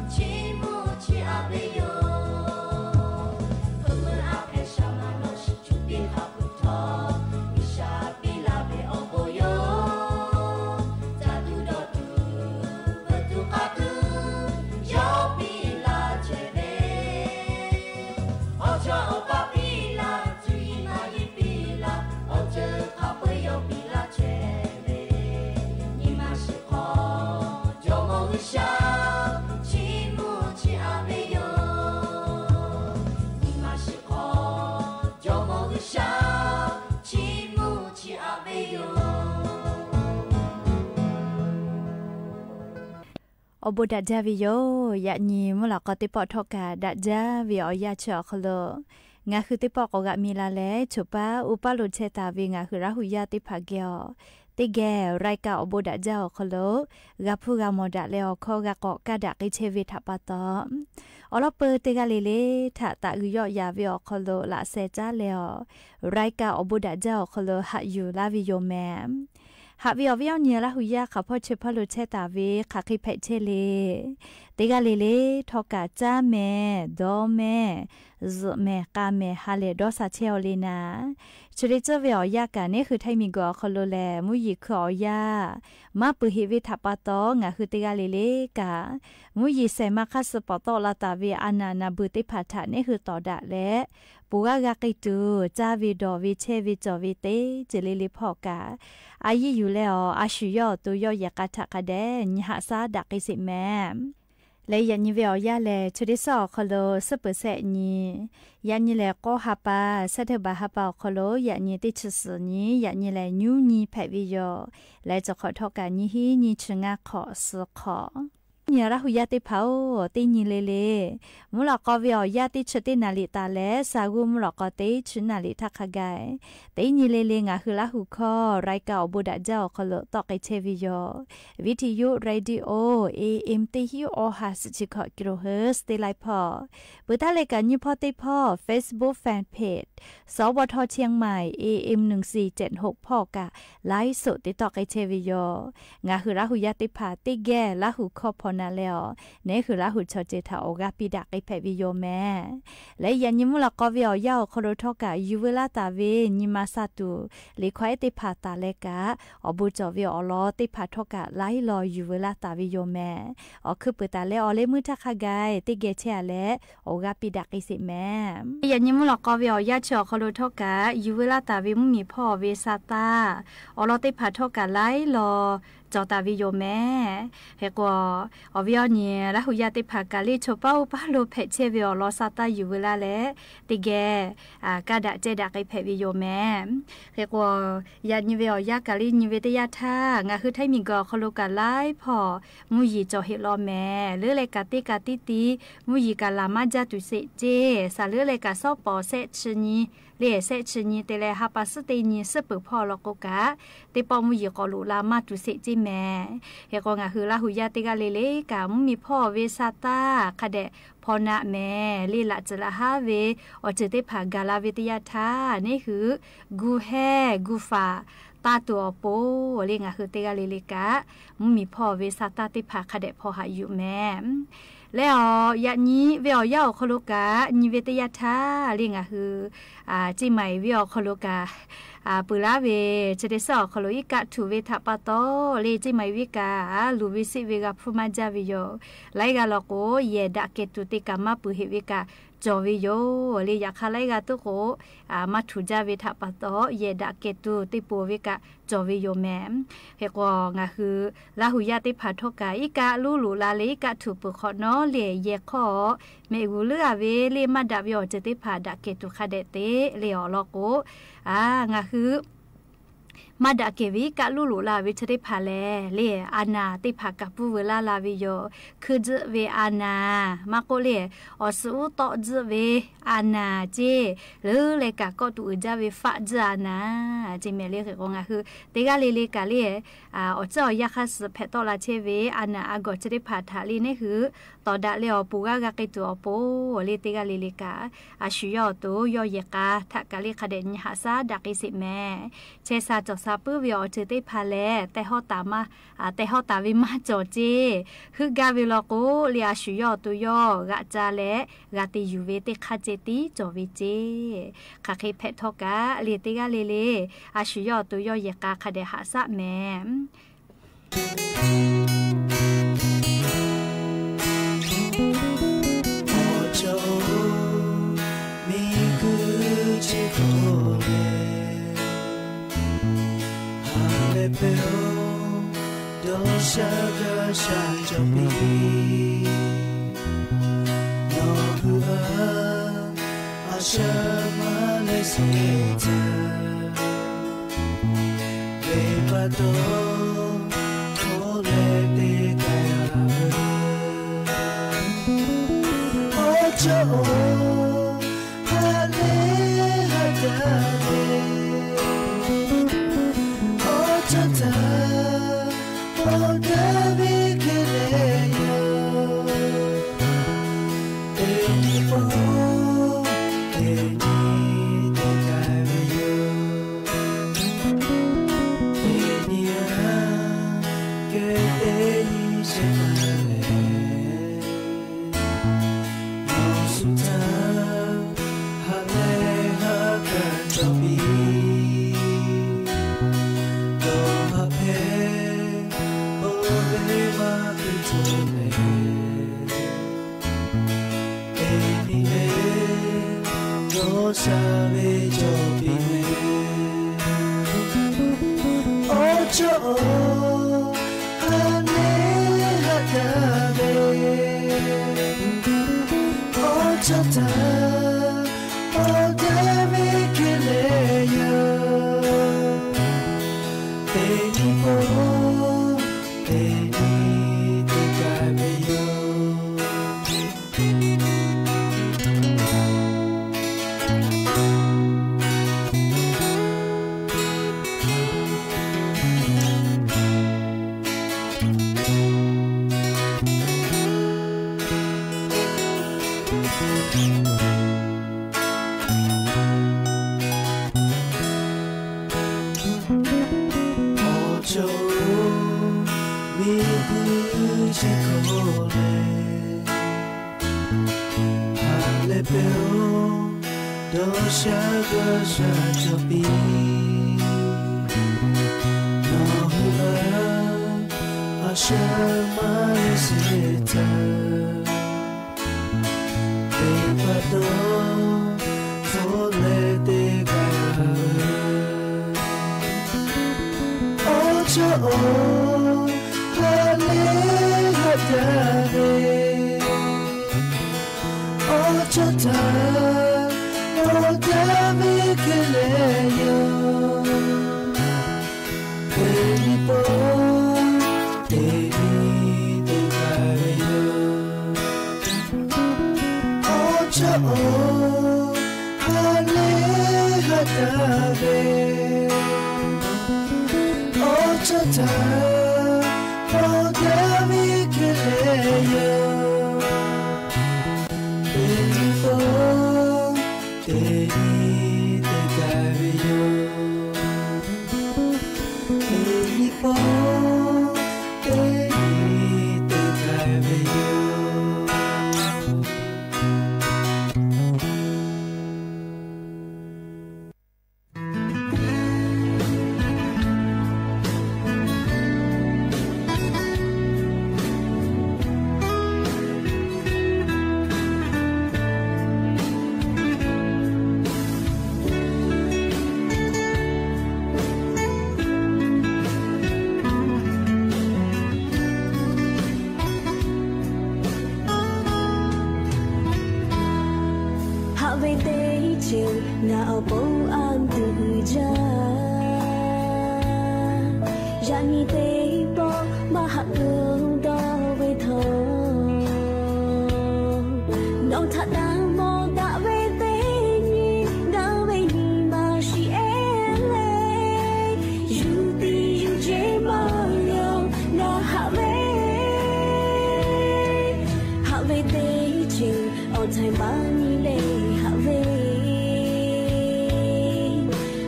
ၶျီႇမူႇၶျီႇဢပျေႇယေႃး ၽိူဝ်ႇမိူဝ်ႈဢၽႄႇသႃႇမႃႇၼေႃး သီႇၸူႇပိၶႃႇ ဢုတ်ႉထေႃး ဝိသႃႇပီႇလႃႇဝေႇ ဢေႃးၵူဝ်ႇယေႃး ၸႃႇတုတေႃးတု ဝိတုၵ်ႉၵႃႉတု ယေႃးပီႇလႃႇၸေႇဝေႇ ဢေႃးၸေႃးဢေႃးပႃႇပီႇလႃႇ ၸူႇယီႇမႃႇယီႇပီႇလႃႇ ဢေႃးၸိူဝ်ႉၶႃႈပႄႇ ယေႃးပီႇလႃႇၸေႇဝေႇ ၼိမ်ႁႃႉသီႇၽေႃး ၸေႃးမေႃးဝိသႃႇ ၶျီႇမူႇၶျီႇဢပျေႇ အိုဘိးဒၣ်ဒၢဝေယိၤ, ယၤနံၤမုၢ်လၢ်ကီသ့ၣ်ပီၣ်ထီၣ်ကၣ် ဒၣ်ဒၢဝေယိၤ အီယၢ်ဆၢအီၤခီလိာ်, ငါဟုသ့ၣ်ပီၣ်ကိးဂၤမံၤလၢ်လၢ် ဆိးပၢ်အိၣ်ပၢ်လိာ်ဆဲးသးဝေ ငါဟုရၣ်ဟူးယၢ်သ့ၣ်တဖၣ်ကဲအီၤ, သ့ၣ်ကဲ ရၢၢ်ကၢ်အိုဘိးဒၣ်ဒၢအီၤခီလိာ်, ဂၤဖုဂၤမီၤဒၣ်လဲအီၤခီ ဂၤကီးကၢ်ဒၣ်က့ၤဆဲးဝေထးပာ်တီၢ် အီၤလီၤပၢၢ်တဂၤလံၤလံၤ ထးသးဂုာ်ယီၣ်ယၤဝဲအီၤခီလိာ် လၢ်စဲးကၠၢလဲအီၤ, ရၢၢ်ကၢ်အိုဘိးဒၣ်ဒၢအီၤခီလိာ် ဟးယူၤလၢ်ဝေယိၤမဲာ် ဟးဝံၤအီၤဝဲအီၤ နံၤလၢဟူးယၢ် ခးဖီၣ်ဆၢဖီၣ်လိာ်ဆဲးသးဝေ ခးဃ့ဖဲးဆဲးလံၤ, တဂၤလံၤလံၤ ထီၣ်ကၢ် ကၠၢ်မဲာ် ဒီမဲာ် စူးမဲာ် ကၢ်မဲာ် ဟးလဲၤဒီးစးဆဲးအီၤလံနၤ, ဆၢဒ့ၣ်စၢၣ်ဝဲအီၤယၢ်ကၢ် န့ၣ်ဃုထၢမံၤကီးအီၤခီလိာ်လဲၣ်, မုၢ်ယံၤခုၣ်အီၤယၢ် မၢ်ပၢၢ်ဟ့ၣ်ဝဲထးပာ်တီၢ် ငါဟုတဂၤလံၤလံၤကၢ်, မုၢ်ယံၤစဲးမါခါဆူး ပီၣ်တီၣ်လၢ်သးဝံၤ အနၢ်နၢ်ဘုးသ့ၣ်တဖၣ်ထး န့ၣ်ဃုတီၢ်ဒၣ်လဲာ်, ပူၤဂၤဂၤက့ၤတုၤ ကၠၢ်ဝံၤဒီးဝံၤဆဲးဝံၤကၠီၣ်ဝံၤသ့ စၢၤလံလံၤဖီၣ်ကၢ်, အယံာ်ယူၢ်လၢအီၤ အဆူၣ်ယီၣ်အသိး ယီၣ်ယဲၢ်ကၢ်ထးခါဒဲး နံၤဟးစၢ်ဒၣ်က့ၤစ့းမဲာ် လၢယၤနံၤဝဲအီၤယၢ်လဲၣ်, ဆၢဒ့ၣ်စၢၣ်အီၤခီလိာ် စ့ၢ်ပၢၢ်ဆဲးနံၤ, ယၤနံၤလဲၣ် ကီၢ်ဟါပၢၣ် စဲးထၢၣ်ဘၣ်ဟါပၢၣ်အီၤခီလိာ် ယၤနံၤသ့ၣ်ထူၣ်စုနံၤ ယၤနံၤလဲၣ် ညူနံၤဖဲးဝံၤယိၤ, လၢကၠီၣ်ခီၣ်ထီၣ်ကၢ် နံၤဟံးနံၤဆူငါးခီၣ် သီခီၣ် နံၤရၣ်ဟူးယၢ်သ့ၣ်တဖၣ်အိၣ် သ့ၣ်နံၤလံၤလံၤ, မုၢ်လီၤကီဝဲအီၤယၢ်သ့ၣ်ဆၢသ့ၣ်နၤလံၤသးလဲၣ်, စးဂူမုၢ်လီၤကီသ့ဆူနၤလံၤထးခါဂၤ သ့ၣ်နံၤလံၤလံၤ ငါဟုရၣ်ဟူးခီၣ် ရၢၢ်ကၢ်အိုဘိးဒၣ်ဒၢအီၤခီလိာ် သီၣ်က့ၤဆဲးဝံၤယိၤ ဝံထံယိၣ် ရေဒီယိၣ် A M သ့ၣ်ဟံၣ်အီဟး ဆံခံ kilohertz သ့ၣ်လၢဖီၣ်, ပတၢ်လဲၤကၢ်ညိၣ်ဖီၣ်သ့ၣ်ဖီၣ် Facebook Fanpage စဝထ เชียงใหม่ A M หนึ่งสี่เจ็ดหก ဖီၣ်ကၢ် ไลฟ์สด သ့ၣ်သီၣ်က့ၤဆဲးဝံၤယိၤ, ငါဟုရၣ်ဟူးယၢ်သ့ၣ်တဖၣ် သ့ၣ်ဂဲၤလၢဟူးခီၣ်ဖီၣ်နၤလၢအီၤ နဲဟုရၣ်ဟူးဆီၣ်ကဲၤထီၣ်အီၤဂၤပံးဒၣ်က့ၤဖဲးဝံၤယိၤမဲာ်, လၢယၤနံၤမုၢ်လီၤကီဝဲအီၤယၢ်အီၤခီလိာ်ထီၣ်ကၢ် ယူၤဝဲလၢသးဝံၤ နံၤမၤစၢ်တူၢ် လံာ်ခွါအဲၣ်သ့ၣ်တဖၣ်သးလဲကၢ် အီၤဘူးကၠီၣ်ဝံၤအီၤလီၤသ့ၣ်တဖၣ်ထီၣ်ကၢ် လါလီၤယူၤဝဲလၢသးဝံၤယိၤမဲာ်, အီၤခုၣ်ပၢၢ်သးလၢအီၤလၢမုၢ်ထးခါဂၤ သ့ၣ်ဂဲၤဆဲးအလဲၣ် အီၤဂၤပံးဒၣ်က့ၤစ့းမဲာ် ယၤနံၤမုၢ်လီၤကီဝဲအီၤယၢ်ဆၢအီၤခီလိာ်ထီၣ်ကၢ် ယူၤဝဲလၢသးဝံၤ မုၢ်မံၤဖီၣ်အီၤဝဲစၢ်သၣ် အီၤလီၤသ့ၣ်တဖၣ်ထီၣ်ကၢ်လါလီၤ ကၠီၣ်သးဝံၤယိၤမဲာ်, ဟဲကွီၢ် အီၤဝဲအီၤနံၤ ရၣ်ဟူးယၢ်သ့ၣ်တဖၣ်ကၢ်လံ ဆိးပၢ်အိၣ်ပၢ်လိာ်ဖဲးဆဲးဝံၤအီၤလီၤစၢ်သၣ်ယူၤဝဲလၢ်လဲၣ်, သ့ၣ်ဂဲၤ ကၢ်ဒၣ်ကဲဒၣ်က့ၤဖဲးဝံၤယိၤမဲာ်, ဟဲကွီၢ် ယၤနံၤဝဲအီၤယၢ်ကၢ်လံ နံၤဝဲသ့ၣ်ယၢ်ထါ ငါဟုထၢမံၤကီးအီၤခီလိာ်ကၢ်လါဖီၣ် မုၢ်ယံၤကၠီၣ်ဟ့ၣ်လီၤမဲာ် လၢလဲၤကၢ်သ့ကၢ်သံသံ မုၢ်ယံၤကၢ်လၢ်မၤဒ်တူၢ်စ့ၣ်က့ စးလၢလဲၤကၢ်ဆီၣ်ပီၣ်စဲးဆံနံၤ လၢစဲးဆံနံၤ တလဲၤဟးပာ်စုသ့ၣ်နံၤ စ့ၢ်ပၢၢ်ဖီၣ်လီၤကိးကၢ် သ့ၣ်ပီၣ်မုၢ်ယံၤကိးလိာ်လၢ်မၤတူၢ်စ့ၣ်က့မဲာ်, ဟဲကွီၢ် ငါဟုရၣ်ဟူးယၢ်သ့ၣ်ဂၤလံၤလံၤကၢ် မုၢ်မံၤဖီၣ်အီၤဝဲစၢ်သၣ် ခါဒဲးဖီၣ်နးမဲာ် လၢလၢ်စၢၤလၢ်ဟးဝဲ အီၤစၢၤသ့ၣ်တဖၣ်ဂၤလၢ်ဝဲသ့ၣ်ယၢ်ထါ န့ၣ်ဟု ဂုာ်ဟဲဂုာ်ဖး တၢ်တူၢ်အီၤပိၤ လၢငါဟုသ့ၣ်ဂၤလံၤလံၤကၢ် မုၢ်မံၤဖီၣ်အီၤဝဲစၢ်သၣ်သ့ၣ်တဖၣ် ခါဒဲးဖီၣ်ဟးယူၤမဲာ် လၢအီၤ ယၤနံၤဝဲအီၤယၢ်အီၤခီလိာ်ကၢ် နံၤဝဲသ့ၣ်ယၢ်ထါ လၢငါဟု စ့ၢ်မၤအံၤဝဲအီၤခီလိာ်ကၢ် ပၢၢ်လၢ်ဝဲ ဆၢဒ့ၣ်စၢၣ်အီၤခီလိာ် အံးကၣ်ထူၣ်ဝဲထးပာ်တီၢ် လၢစ့ၢ်မၤအံၤဝဲကၢ် လူၤဝဲစ့ၢ်ဝဲဂၤဖုမၤဒ်ဝဲယိၤ လၢဂၤလီၤကိး ယဲၢ်ဒၣ်ကဲတူၢ်သ့ၣ်ကၢ် မၤပၢၢ်ဟ့ၣ်ဝဲကၢ် ကၠီၣ်ဝဲယိၤ လၢယခါလၢဂၤသိးကိး မၤထူၣ်ဒ်ဝဲထးပာ်တီၢ် ယဲၢ်ဒၣ်ကဲတူၢ်သ့ၣ်ပိၤဝဲကၢ် ကၠီၣ်ဝဲယိၤမဲာ် ဟဲကွီၢ် ငါဟု ရၣ်ဟူးယၢ်သ့ၣ်တဖၣ်ထီၣ်ကၢ် အံးကၣ်လူလူလၢ်လၢ အံးကၣ်ထူၣ်ပၢၢ်ခီနီၣ် လၢယဲၢ်ခီၣ် မ့ၢ်ဂုာ်လၢအဝဲ လၢမၤဒၣ်ဝဲအီၤစၢၤသ့ၣ်တဖၣ် ဒၣ်ကဲတူၢ်ခါဒဲးသ့ လၢအီၤလီၤကိး အါ ငါဟု မၤဒၣ်ကဲဝဲ အံးကၣ်လူလူလၢ်ဝဲ ဆၢသ့ၣ်တဖၣ်လဲၣ် လၢအနၢ်သ့ၣ်တဖၣ်ကၢ်ပူၤဝဲလၢ်လၢ်ဝဲယိၤ ခုဒုးဝဲအနၢ် မၤကိးလၢ အီၤစူးအူတီဒုးဝဲအနၢ်က့ လၢလဲၤကၢ်ကီၣ်တူၢ်အုးဒ်ဝဲ ဖးဒုးအနၢ် စ့ၢ်မ့ၢ်လၢ ဟဲကွီၢ် ငါဟု သ့ၣ်ဂၤလံၤလံၤကၢ်လၢ အီၤစၢ်အီၤယၢ်ခါဆူး ဖဲးသီၣ်လၢ်ဆဲးဝဲ အနၢ်အဂီၢ်ဆၢသ့ၣ်တဖၣ်ထးလံန့ၣ်ဟု တီၢ်ဒၣ်လၢအီၤပူၤဂၤဂၤကဲတူၢ်အီၤပိၤ လၢသ့ၣ်ဂၤလံၤလံၤကၢ် အဆူၣ်ယီၣ်အသိး ယီၣ်ယဲၢ်ကၢ်ထးကၢ်လံ ခါဒဲးနံၤဟးစၢ်ဒၣ်က့ၤစ့ၢ်မဲာ် ဆဲးစၢ်ကၠီၣ်စၢ်ပုၢ်ဝဲအီၤစၢၤသ့ၣ်တဖၣ်လဲၣ် တဲဟီၣ်တၢ်မၤ တဲဟီၣ်တၢ်ဝဲမၤကၠီၣ်က့ ဟုးဂၤဝဲလီၤကိး လၢအဆူၣ်ယီၣ်အသိးယီၣ် ဂၤကၢ်လဲၣ် ဂၤသ့ယူၤဝဲသ့ၣ်ခါက့သံကၠီၣ်ဝဲက့ ခးဃ့ဖဲးထီၣ်ကၢ် လၢသ့ၣ်ဂၤလံၤလံၤ အဆူၣ်ယီၣ်အသိးယီၣ်ယဲၢ်ကၢ်ခါဒဲးဟးစၢ်မဲာ် ဒီးစၢ်ဂၤစၢ်ကၠီၣ်ပံၤ နီၢ်ဟုအၢ အစၢမၤ လၢစ့ၢ်ကီး မ့ၢ်ပာ်တီ ထိလဲၣ်တကါယၤ အိၣ်ကၠီအိၣ် ဟးလဲၤဟးတၢ်လဲၣ် အိၣ်ကၠီတၢ် အိၣ်တၢ်မ့ၢ်ခဲလၢာ်ယိာ် တနံၤပူၤ တနံၤတကါမ့ၢ်ယိာ် တနံၤအံၤ ကတဲယံၤဆဲးကျိးလဲၣ် နီၢ်ဆူၣ်တၢ် ဟးလဲၤဟးကၢ်ကၠီပံၤ ဒီးဟးဖဲ အိၣ်လၢမၤကထိလဲၣ် တနံၤအံၤ ဒီးစၢ်ဝဲကၠီပံၤန့ၣ် အိၣ်ကၠီအိၣ် ဟးလဲၤဟးတၢ်လဲၣ် အိၣ်ကၠီတၢ် အိၣ်တၢ်မ့ၢ်ခဲလၢာ်ယိာ် တနံၤပူၤ တနံၤတကါမ့ၢ်ယိာ် အိၣ်ကၠီအိၣ် မ့ၢ်ဘုဆဲးကျိးလဲၣ် ဟးလဲၤဖဲအိၣ် ဒီးစၢ်ကစၢ်ကၠီပံၤ နီၢ်ဟူလၢ အစၢမၤလၢစ့ၢ်ကီး မ့ၢ်ပာ်တီ ထိလဲၣ်တကါယၤ အိၣ်ကၠီအိၣ် ဟးလဲၤဟးတၢ်လဲၣ် အိၣ်ကၠီတၢ် အိၣ်တၢ်မ့ၢ်ခဲလၢာ်ယိာ် တနံၤပူၤ တနံၤတကါမ့ၢ်ယိာ် အိၣ်ကၠီအိၣ် ဟးလဲၤဟးတၢ်လဲၣ် အိၣ်ကၠီတၢ် အိၣ်တၢ်မ့ၢ်ခဲလၢာ်ယိာ် တနံၤပူၤ တနံၤတကါမ့ၢ်ယိာ် တနံၤပူၤ တနံၤတကါမ့ၢ်ယိာ် ဟးဝဲတဲအံၤ နၤအီၤပိာ်အါတုၤယၤ ယၤနံၤတ့ၢ်ပီၣ် ဘၣ်ဟးကဒီးဝဲထီၣ် နီၢ်ထးတၢ်မီၢ်ဒၣ်ဝဲသ့ၣ်ညါ ဒၣ်ဝဲနံၤမၤဆံးအဲလဲၣ် ယူၢ်တံၢ်ယူၢ်က့ၤမၤလီၤ နၤဟးဝဲ ဟးဝဲသ့ၣ်ညါ အီၣ်ထၢၣ်မၤနံၤလဲၣ် ဟးဝဲ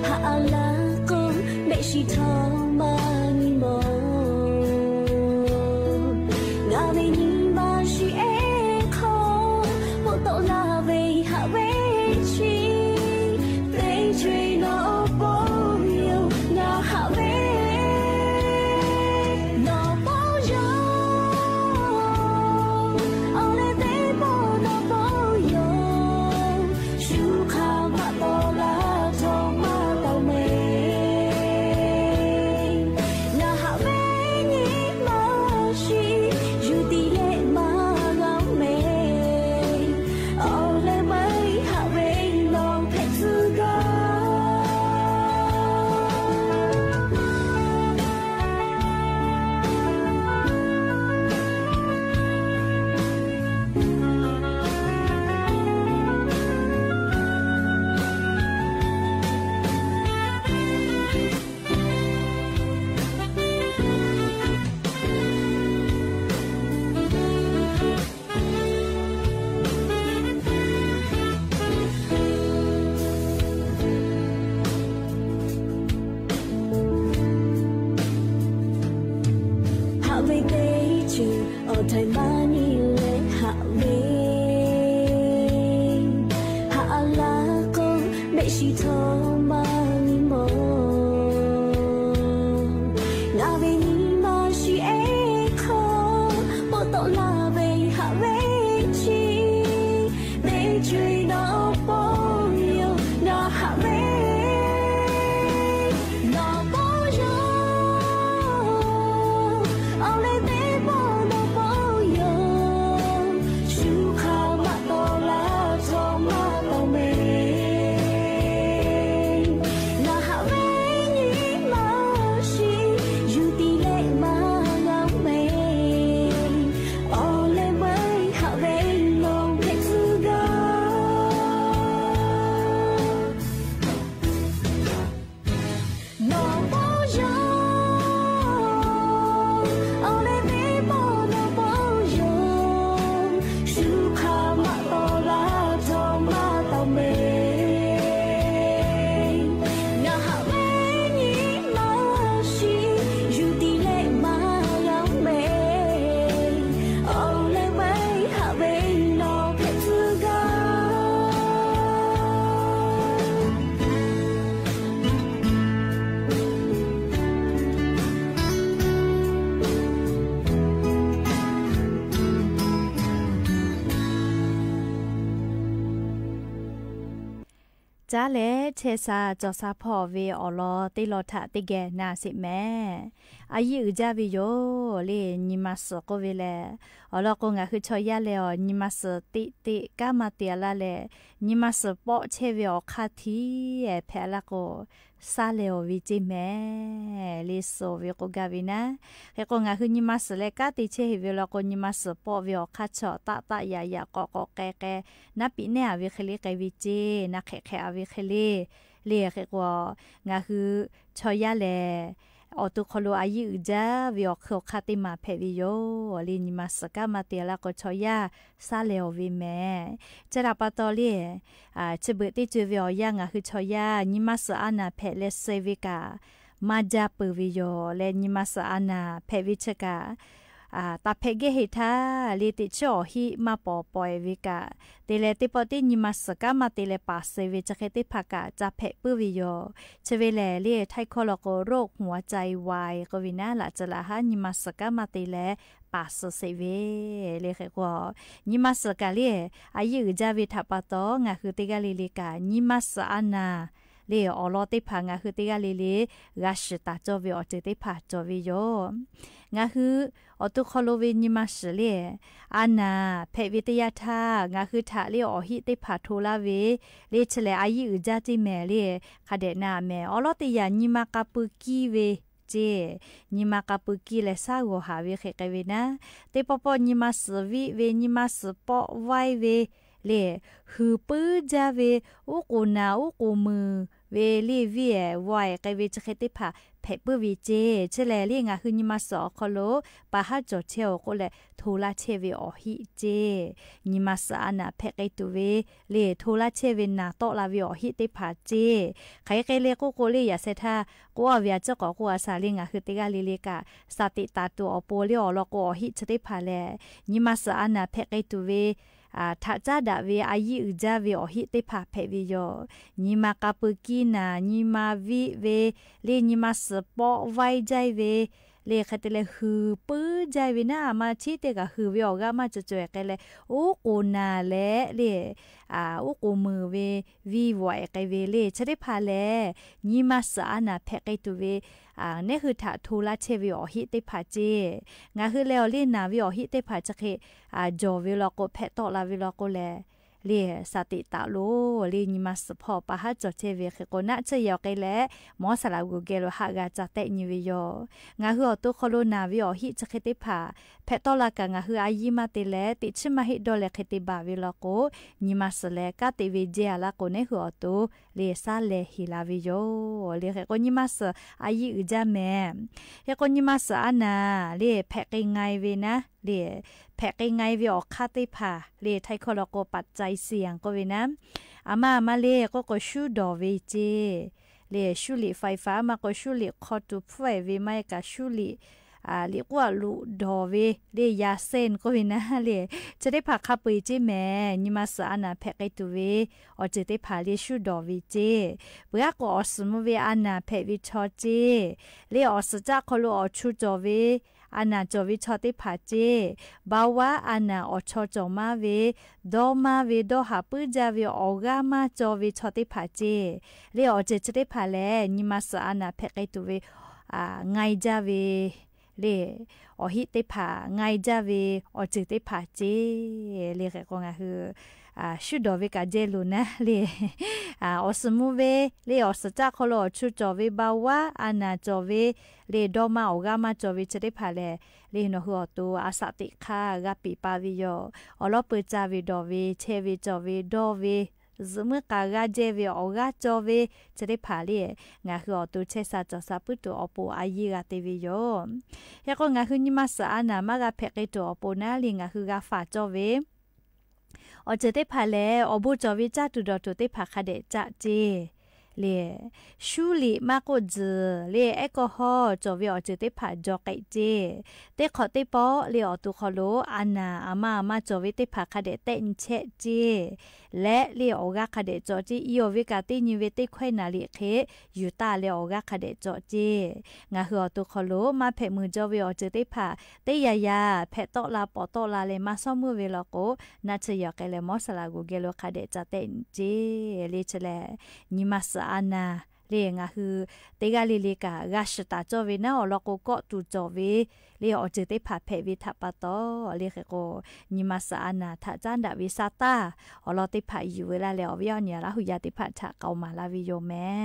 ဟးအလၤကိး ဘဲၣ်စံးထီၣ်မၤနံၤမီၢ် နၤဝဲနံၤမၤဆံးအဲခီ ပိာ်တီၣ်လၢဝဲ ဟးဝဲဆံး သ့ၣ်ညါနီၢ်ပိာ်ယိာ် နၤဟးဝဲ နီၢ်ပိာ်ယိာ် အီၣ်လဲၣ်သ့ၣ်ပိာ်နီၢ်ပိာ်ယိာ် ဆူခါမးတီၢ်လၢထီၣ်မၤတီၢ်မဲ နၤဟးဝဲနံၤမၤဆံး ယူၢ်တံၢ်ယဲၢ်မၤဂီၤမဲ အီၣ်လဲၣ်ဝဲဟးဝဲနီၢ် ဘ့ၣ်ရှံးထီၣ်မးနံၤမီၢ်, နၢ်ဝဲနံၤမၤရှံးအဲၣ်ခီ, ပိာ်တီၣ်လၢ်ဝဲဟးဝဲဆံ, ဘ့ၣ်ကွံနီၢ်ပီၢ်ယိာ်, နဟးဝဲ နီၢ်ပီၢ်ယိာ်, အီၤလၢဘ့ၣ်ဘီၣ်နီၢ်ပီၢ်ယိာ်, ဆူခါမးတီၢ်လၢ်ထီၣ်မးတီၢ်မဲာ်, နဟးဝဲနံၤမၤရှံ, ယူၢ်တံၢ်လၢမၤလီၤမဲာ်, အီၤလၢဝဲဟးဝဲလီၤဖဲးသုဂီၢ် နီၢ်ပီၢ်ယိာ်, အီၤလၢဘ့ၣ်ဘီၣ်နီၢ်ပီၢ်ယိာ်, ဆူခါမးတီၢ်လၢ်ထီၣ်မးတီၢ်မဲာ်, နဟးဝဲနံၤမၤရှံ, ယူၢ်တံၢ်လၢမၤလီၤမဲာ်, အီၤလၢဝဲဟးဝဲလီၤဖဲးသုဂီၢ် ကၢ်လဲၣ် ဆဲးစၢ် ကၠီၣ်စၢ်ဖီၣ်ဝဲအီၤလီၤ တ့လီၤထးတကဲနၤစ့ၢ်မဲာ်, အယံၣ်အုၣ်ကၢ်ဝဲယိာ် လၢနံၤမၤစၢၤကိးဝဲလဲၣ်, အီၤလီၤကိး ငါဟုဆီယါလဲၣ်အီၤ နံၤမၤစၢၤတ့တ့ ကၢ်မၤတ့ၢ်အလၢ်လဲၣ်, နံၤမၤစၢၤပိာ်ဆဲးဝဲအီၤခါထံး ဖဲအလၢ်ကိး စၢ်လဲၤအီၤဝံၤကၠ့မဲာ်, လၢစၢၤဝဲကိးဂၤဝဲနၤ, ဃဲကိး ငါဟုနံၤမၤစၢၤလၢကၢ်တ့ဆဲးဟ့ၣ်ဝဲလီၤကိး နံၤမၤစၢၤပိာ်ဝဲအီၤခါဆီၣ် တၢ်တၢ်ယၤယၤ ကီးကီးကဲကဲ, နၢ်ပံးနဲၣ်အဝဲဃဲလံဃဲဝံၤကၠ့, နၢ်ခဲးခဲးအဝဲဃဲလံ, လၢဃဲကိး ငါဟုဆီယါလဲၣ် အီၤတူၢ်ခီၣ်လိအယံၣ်အုၣ်ကၢ်ဝဲအီၤ ခုၣ်ခါတ့ၢ်မးဖဲးဝဲယိာ်, လၢနံၤမၤစၢၤကၢ်မၤတ့ၢ်အလၢ်ကိး ဆီယါ စၢ်လဲၤအီၤဝံၤမဲာ်, ကၢ်တၢ်ပာ်တီၢ်လံ ဆၢဘၢၣ်တ့ၢ်စၢၤဝဲအီၤယါ ငါဟုဆီယါ နံၤမၤစၢၤအါနၢ်ဖဲးလၢစဲးဝဲကၢ် မၤဒၢပၢၢ်ဝဲယိာ် လၢနံၤမၤစၢၤအါနၢ်ဖဲးဝဲဆၢကၢ် တၢ်ဖဲးဂ့ၢ်ဟ့ၣ်ထါ လၢတ့ၢ်ဆၢအီၤဟံၣ်မးပီၢ်ပီၢ်ဝဲကၢ်, တ့ၢ်လၢတ့ၢ်ပီၣ်တ့ၢ် နံၤမၤစၢၤကၢ်မၤတ့ၢ်လၢပာ်စၢၤဝဲ ဆၢဃဲတ့ၢ်ဖးကၢ် တၢ်ဖဲးပၢၢ်ဝဲယိာ်, ဆၢဝဲလဲၣ် လၢထံကီၢ်လီၤကိး ရိၣ်ဝါစၢဝါ ကိးဝဲနၤ လၢ်စၢလၢ်ဟါ နံၤမၤစၢၤကၢ်မၤတ့ၢ်လၢ ပာ်စၢၤစ့းဝဲ, လၢဃဲကိး နံၤမၤစၢၤကၢ်လံ အယံၣ်အုၣ်ကၢ်ဝဲထးပာ်တီၢ် ငါဟုတဂၤလံၤလံၤကၢ် နံၤမၤစၢၤအါနၢ် လၢအီၤလီၤတ့ၢ်ဖး ငါဟုတဂၤလံၤလံၤ ဂၤစၢၤတၢ်ကၠီဝဲအီၤတ့ၢ်တ့ၢ်ဖးကၠီဝဲယိာ်, ငါဟု အီၤတူၢ်ခီၣ်လိဝဲနံၤမၤစၢၤလံ အါနၢ်ဖဲးဝဲတ့ၢ်ယါထါ, ငါဟုထးလၢအီၤဟံၣ်တ့ၢ်ဖးထိလၢ်ဝဲ, လၢဆၢလဲၣ်အယံၣ်အုၣ်ကၢ်တ့ၢ်မဲာ်လံ, ခါဒဲးနၤအမဲာ် အီၤလီၤတ့ၢ်ယၤ နံၤမၤကးပၢကံဝဲ ကၠ့, နံၤမၤကးပၢကံလဲၣ် စၢ်ဂီၤဟးဝဲဃဲဃဲဝဲနၤ, တ့ၢ်ပီၣ်ပီၣ် နံၤမၤစၢၤဝံၣ်ဝဲ နံၤမၤစၢၤပိာ်ဝဲဝဲ, လၢ ဟုၣ်ပၢၢ်ကၠၢ်ဝဲ, အူၣ်ကိၢ်နၢ်အူၣ်ကိၢ်မုၢ်ဝဲလံဝံၣ်ဝဲဃဲဝဲ ဆၢဃဲတ့ၢ်ဖး ဖဲးပၢၢ်ဝဲကၠ့, ဆၢလဲၣ်လံ ငါဟုနံၤမၤစၢၤအီၤခီလိာ်, ပာ်ဟးကၠီၣ်ဆဲးအီၤကိးလဲၣ် ထိလၢ်ဆဲးဝဲအီၤဟံၣ်ကၠ့, နံၤမၤစၢၤအါနၢ်ဖဲးကဲတူာ်ဝဲ, လၢထိလၢ်ဆဲးဝဲ နၢ်တီလၢ်ဝဲအီၤဟံၣ်တ့ၢ်ဖးကၠ့, ဃဲဃဲလၢကိးကိးလံ ယၤဆဲးထါ ကိးအီၤဝဲအစ့ၢ်ကီး ကိးအစၢ်လံ ငါဟုတဂၤလံၤလံၤကၢ် စးတံးတၢ်တူာ်အီၤပိာ်လၢအီၤလီၤကိးအီၤဟံၣ်ဆၢတ့ၢ်ဖးလဲၣ်, နံၤမၤစၢၤအါနၢ်ဖဲးကဲတူာ်ဝဲ ထးကၢ်ဒၣ်ဝဲ အယံၣ်အုၣ်ကၠၢ်ဝဲအီၤဟံၣ်တ့ၢ်ဖးဖဲးဝဲယိာ်, နံၤမၤကးပၢကံနၢ် နံၤမၤဝံၣ်ဝဲ, လၢနံၤမၤစၢၤပိာ်ဝဲကၠၢ်ဝဲ, လၢဃဲတလဲၣ် ဟုၣ်ပၢၢ်ကၠၢ်ဝဲနၤ အမါဆံးတ့ၢ်ကဟုၣ်ဝဲအီၤဂၤမး ကၠိကၠိကဲလဲၣ် အူၣ်ကိၢ်နၢ်လဲၣ်လံ, အူၣ်ကိၢ်မုၢ်ဝဲ ဝံၣ်ဝဲကဲဝဲလံ ဆၢတ့ၢ်ဖးလဲၣ်, နံၤမၤစၢၤအါနၢ်ဖဲးကဲတူာ်ဝဲ နဲဟုထးထိလၢ်ဆဲးဝဲအီၤဟံၣ်တ့ၢ်ဖးကၠ့, ငါဟုလဲၤအီၤလၢနၢ်ဝဲအီၤဟံၣ်တ့ၢ်ဖးဆၢဃဲ ကၠီၣ်ဝဲလီၤကိး ဖဲးတီလၢ်ဝဲလီၤကိးလဲၣ်, လံ စးတံးတၢ်လိၤ လံ နံၤမၤစၢၤဖီၣ် ပာ်ဟးကၠီၣ်ဆဲးဝဲဃဲကိးနၢ်ဆၢယဲၤအီၤကဲလဲၣ်, မ်စၢ်လၢဂုာ်ကဲလိာ်ဟးဂၤ ကၠၢ်တဲာ်ညါဝဲယိာ်, ငါဟုအီၤတူၢ်ခီၣ်လိနၢ်ဝဲအီၤဟံၣ်ဆၢဃဲတ့ၢ်ဖး ဖဲးတီလၢ်ကၢ် ငါဟုအယံၣ်မၤတ့ၢ်လဲၣ် တံးဆံမၤဟံၣ်ဒီးလဲၣ်ဃဲတ့ၢ်ဘၣ်ဝဲလီၤကိး, နံၤမၤစၢၤလဲၣ် ကၢ်တ့ၢ်ဝဲကၠ့အလၢ်ကိး နဲဟုအီၤတူၢ်လံ စၢ်လဲၤဟ့ၣ်လၢ်ဝဲယိာ်, လံ ဃဲကိးနံၤမၤစၢၤအယံၣ်အုၣ်ကၠၢ်မဲာ်, ဃဲကိးနံၤမၤစၢၤအါနၢ် လံ ဖဲးက့ၤငါဝဲနၤ လံ ဖဲးက့ၤငါဝဲအီၤခါတ့ၢ်ဖး လံ ထံကီၢ်လီၤကိး ပာ်စၢၤစံယၣ်ကိးဝဲနၤ, အမါအမါလံ ကိးကိးဆူဒီၣ်ဝဲကၠ့ လံ ဆူလံာ် ไฟฟ้า မ့ၢ်ကိးဆူလံာ် ခီတူၢ်ဖဲးဝဲ မ့ၢ်ကၤဆူလံာ် အၼ် လိၣ်ကွၢ်လိၣ်ဒိးဝဲ လၢယၤသ့ၣ် ကိးဝဲနၢ်လၢ ဆၢတဲာ်ဖၣ်ခါပှ့ၤကၠ့မ့ၢ် နံၣ်မၤစၢ်အနၢ်ဖဲးကဲတူၢ်ဝဲ အီၣ်စၢၤတဲာ်ဖၣ်လၢဆူဒိးဝဲကၠ့ ပှၤကိးအီၣ်စၢၤမူဝဲအနၢ်ဖဲးဝဲဆီကၠ့ လၢအီၣ်စၢၤစၢ်ခီလိာ်အီၣ်ဆူကၠီၣ်ဝဲ အနၢ်ကၠီၣ်ဝဲဆီတဲာ်ဖၣ်ကၠ့ ဘါဝါအနၢ်အီၣ်ဆီကၠီၣ်မါဝဲ ဒီမါဝဲ ဒီဟၣ်ပၢၢ်ဒၢဝဲ အီၣ်ဂါမါကၠီၣ်ဝဲဆီတဲာ်ဖၣ်ကၠ့ လၢအီၣ်စၢၤဆၢတဲာ်ဖၣ်လဲၣ် နံၣ်မၤစၢ်အနၢ်ဖဲးကဲတူၢ်ဝဲ အၢ ငါအံၤဒၢဝဲ လၢ အီၣ်ဟံၣ်တဲာ်ဖၣ် ငါအံၤဒၢဝဲ အီၣ်စၢၤတဲာ်ဖၣ်ကၠ့ လၢဃဲးကိးငါဟု အၢ ဆူဒိးဝဲကးဒဲလိာ်နၢ်လၢ အၢ အီၣ်စၢၤမူဝဲ လၢအီၣ်စၢၤစၢ်ခီလိာ်အီၣ်ဆူကၠီၣ်ဝဲ ဘါဝါအနၢ်ကၠီၣ်ဝဲ လၢဒီမါအီၣ်ဂါမါကၠီၣ်ဝဲဆၢတဲာ်ဖၣ်လဲၣ် လၢနၢ်ဟူအီၣ်တိၢ် အစးတံခါ ဂၤပံာ်ပာ်ဝဲယိာ် အီၣ်လီၤပၢၢ်စၢ်ဝဲဒိးဝဲ ဆဲးဝဲကၠီၣ်ဝဲ ဒီဝဲ စၢၤမုၢ်ဃၣ်ဂၤဒဲဝဲ အီၣ်ဂါကၠီၣ်ဝဲ ဆၢတဲာ်ဖၣ်လၢ ငါဟုအီၣ်တိၢ်ဆဲးစၢ်ကၠီၣ်စၢ် ပုၢ်တိၢ်အီၣ်ပိာ်အယံၤဂၤတ့ၢ်ဝဲယိာ် ဃဲးကိးငါဟုနံၣ်မၤစၢ်အနၢ်မါဂၤဖဲးကဲတူၢ်အီၣ်ပိာ်နၢ်လံ ငါဟုဂၤဖးကၠီၣ်ဝဲ အီၣ်စၢၤတဲာ်ဖၣ်လဲၣ် အီၣ်ဘိကၠီၣ်ဝဲ ကၠၢ်တူၢ်ဒီးတူၢ်တဲာ်ဖၣ်ခါဒဲးကၠၢ်ကၠ့ လၢ ရှူလံာ်မါကိၣ်ဒ် လၢအဲလ်ကီၢ်ဟီၣ်ကၠီၣ်ဝဲအီၣ်စၢၤတဲာ်ဖၣ် ကၠီၣ်ကဲးကၠ့ တဲခီၣ်တဲပီ လၢအီၣ်တိၢ်ခီလိာ် အနၢ်အမါအမါကၠီၣ်ဝဲတဲာ်ဖၣ် ခါဒဲးတဲာ်ဆဲးကၠ့ လဲၣ် လၢအီၣ်ဂါခါဒဲးကၠီၣ်ကၠ့ အံၤအီၣ်ဝဲကးတ့ၢ် နံၤဝဲတ့ၢ်ခွဲးနၢ်လံာ်ဃ့ ယူၤတၢ်လၢအီၣ်ဂါခါဒဲးကၠီၣ်ကၠ့ ငါဟုအီၣ်တိၢ်ခီလိာ် မါဖဲးမုာ်ကၠီၣ်ဝဲအီၣ်စၢၤတဲာ်ဖၣ် တ့ၢ်ယၤယၤ ဖဲးတီၣ်လၢပိာ်တီၣ်လၢလဲၣ် မၤဆီၣ်မုၢ်ဝဲလီၤကိး နၢ်ဆၢယီၣ်ကဲလဲၣ် မီၤစလၢ်ကိးဂဲၤလိာ်ခါဒဲးကၠၢ်တဲာ်ကၠ့ လၢဆၢလဲၣ် နံၣ်မၤစၢ်အနၢ် လၢငါဟု တ့ၢ်ဂၤလံလံကး ဂၤစၢၤတၢ်ကၠီၣ်ဝဲနၢ် အီၣ်လီၤကိးကီၢ်တူၢ်ကၠီၣ်ဝဲ လၢအီၣ်စၢၤတဲာ်ဖၣ်ဖဲးဝဲထးပာ်တီၢ် လၢဃဲးကိး နံၣ်မၤစၢ်အနၢ် ထးကၠၢ်ဒၣ်ဝဲစၢ်တၢ် အီၣ်လီၤတဲာ်ဖၣ်ယုၢ်ဝဲလၢလဲၣ် အီၣ်ဝဲအီၣ်နံၣ်အလါဟူယၤတဲာ်ဖၣ်ထး ကိးမၤလၢဝဲယိာ်မ့ၢ်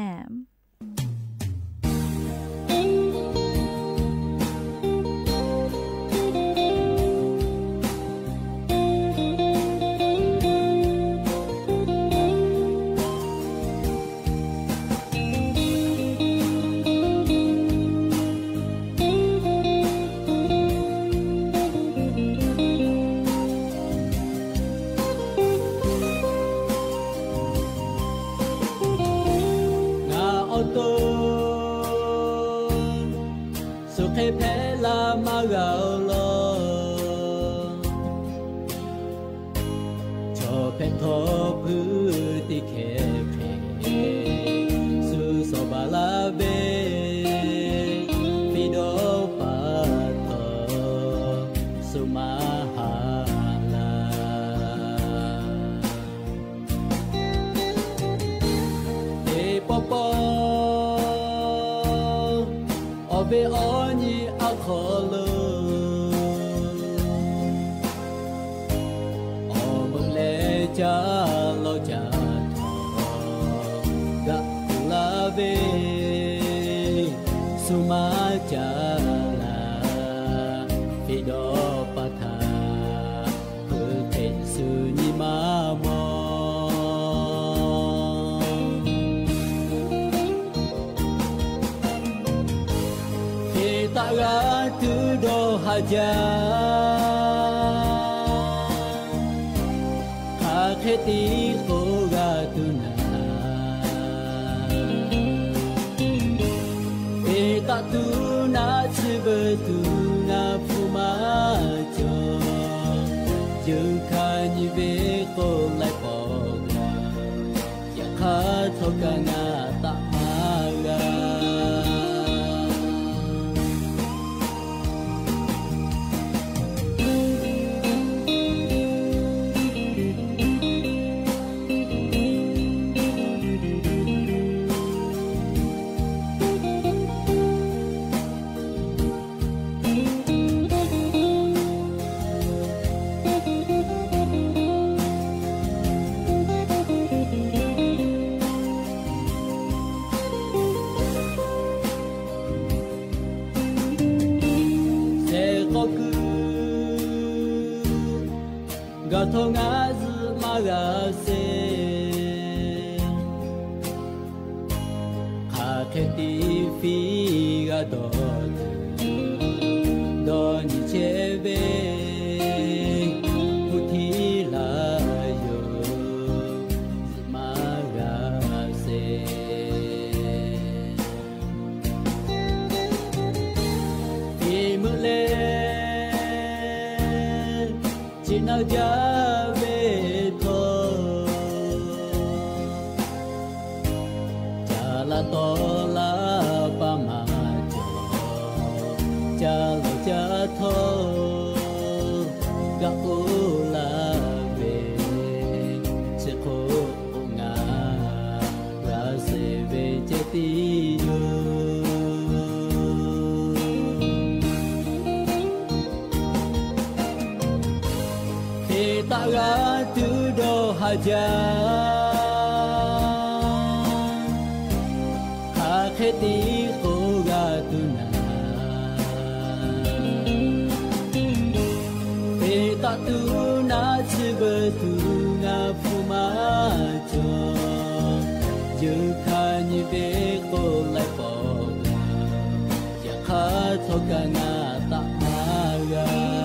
ငါအီၣ်တိၢ် ဆိၣ်ဃဲဖဲလၢမၤဂၤအီၤလီၤ ကၠီၣ်ဖဲးထီၣ်ဖုတံခဲခဲ ဆူစီၤဘးလးဘ့ ဖံဒီးပၢ်တီၢ် ဆူမၤဟါလၢ် တ့ၢ်ပီၢ်ပီၢ် အီၣ်ဘ့ၣ်အီၣ်နံၣ်အခီၣ်လၢ အီၣ်မုၢ်လဲၤကၠၢ်လီၤကၠၢ်ထီၣ် ဂၤကူလါဘ့ ဆူမၤကၠၢ်လၢ် ဖံဒီးပၢ်ထၢ် ဖုထ့ၣ်ဆူနံၣ်မၤမီၢ် ဟ့ၣ်တၢ်ဂၤတုၤဒီးဟါကၠၢ် ခါခဲတံၢ်ကိးဂၤတုၤနၤ ဟ့ၣ်တၢ်တုၤနၤ ဆၢဘၢၣ်တုၤနၤ ဖုမၤကၠီၣ် ယုၢ်ခါနံၣ်ဝ့ကိးလဲးပီၢ်ဂၤ ယခါထီၣ်ကငါတၢ်မၤဂၤ စဲးကီးကုၢ် ဂၤထီၣ်ငါယုၢ်မၤဂၤစ့ၢ် ခါခဲတံၢ်ဖံဂၤဒီး ဒီးနံၣ်ဆဲးဘ့ မုၢ်ထံလါယိၤ ယုၢ်မၤဂၤစ့ၢ် ဖံမုၢ် ယါဝဲထော ကလးတီလးပာ်မၤကီ ကလီကထီ ကအိၣ်လၢဝဲ စ့ၢ်ကီးအိၣ်ငါ ရၤစ့ဝဲကဲတံယိ ဟ့ၣ်တၢ်ဂၤတုၤဒီးဟါယါ ဟးဃ့တံကိးဂၤတုၤနၤ ဟ့ၣ်တၢ်တုၤနၤ စံးဘျုးတုၤနၤ ဖုမၤကီ ယုၢ်ခါညံၣ်ဘ့ၣ်ကိးလဲးပီၢ် ယခါထီၣ်ကနၣ်တၢ်မၤဂၤ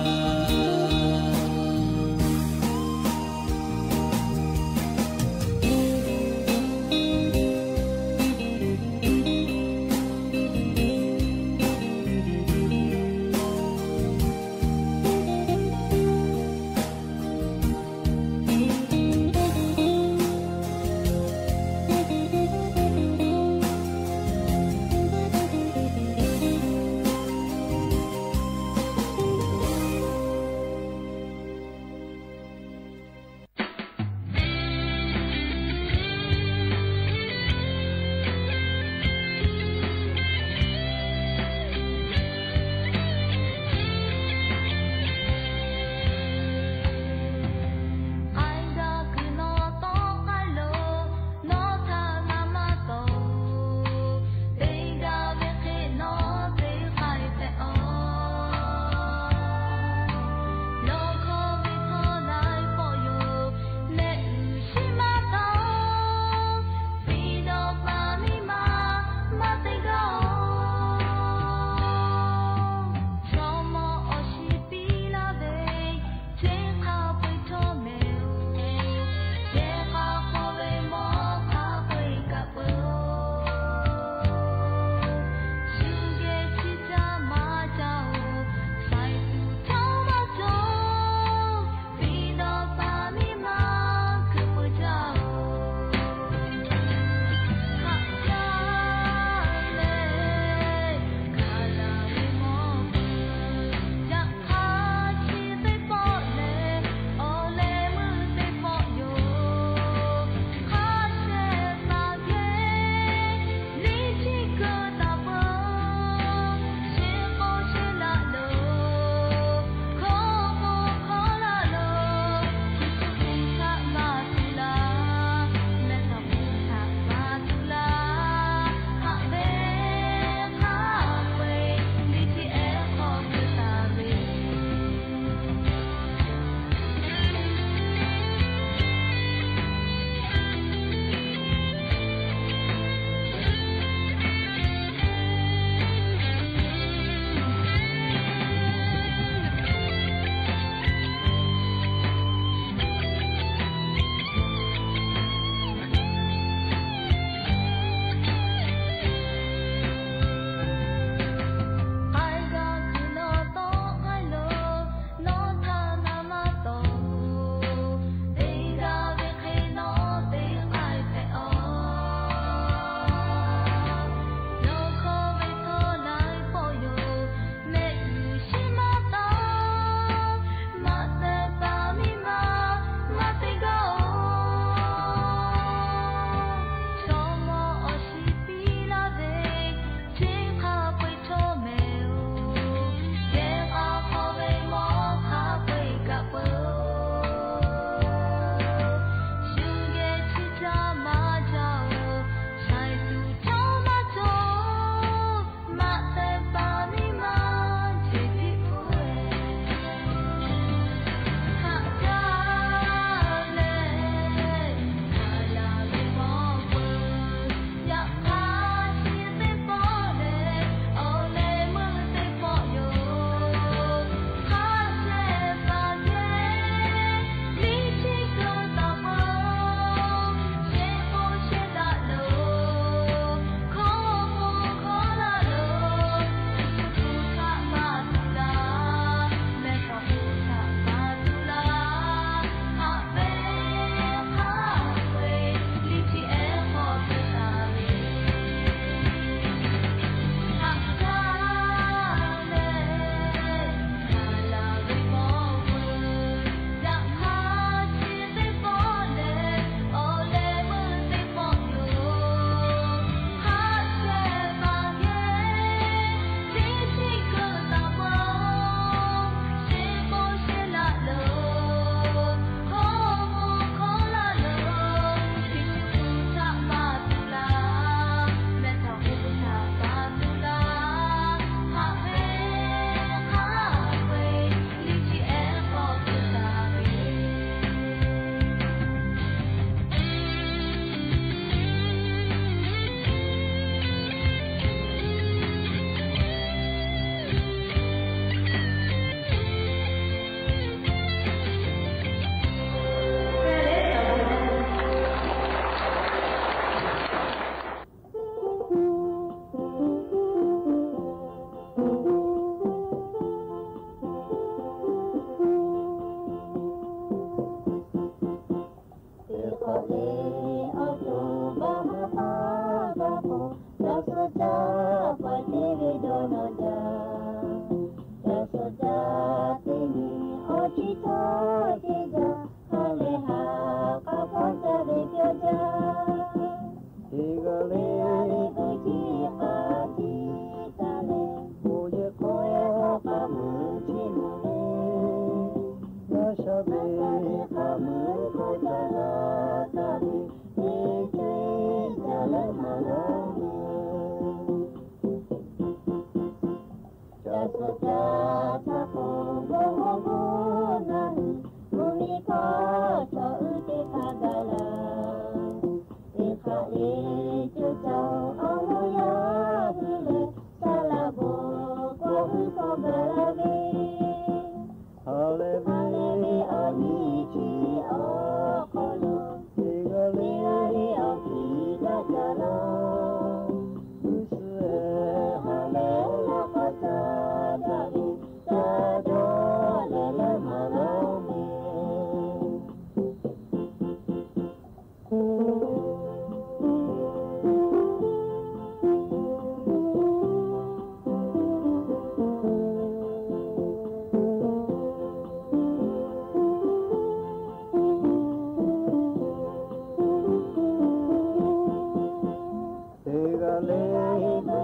လႄႈ ယၢမ်း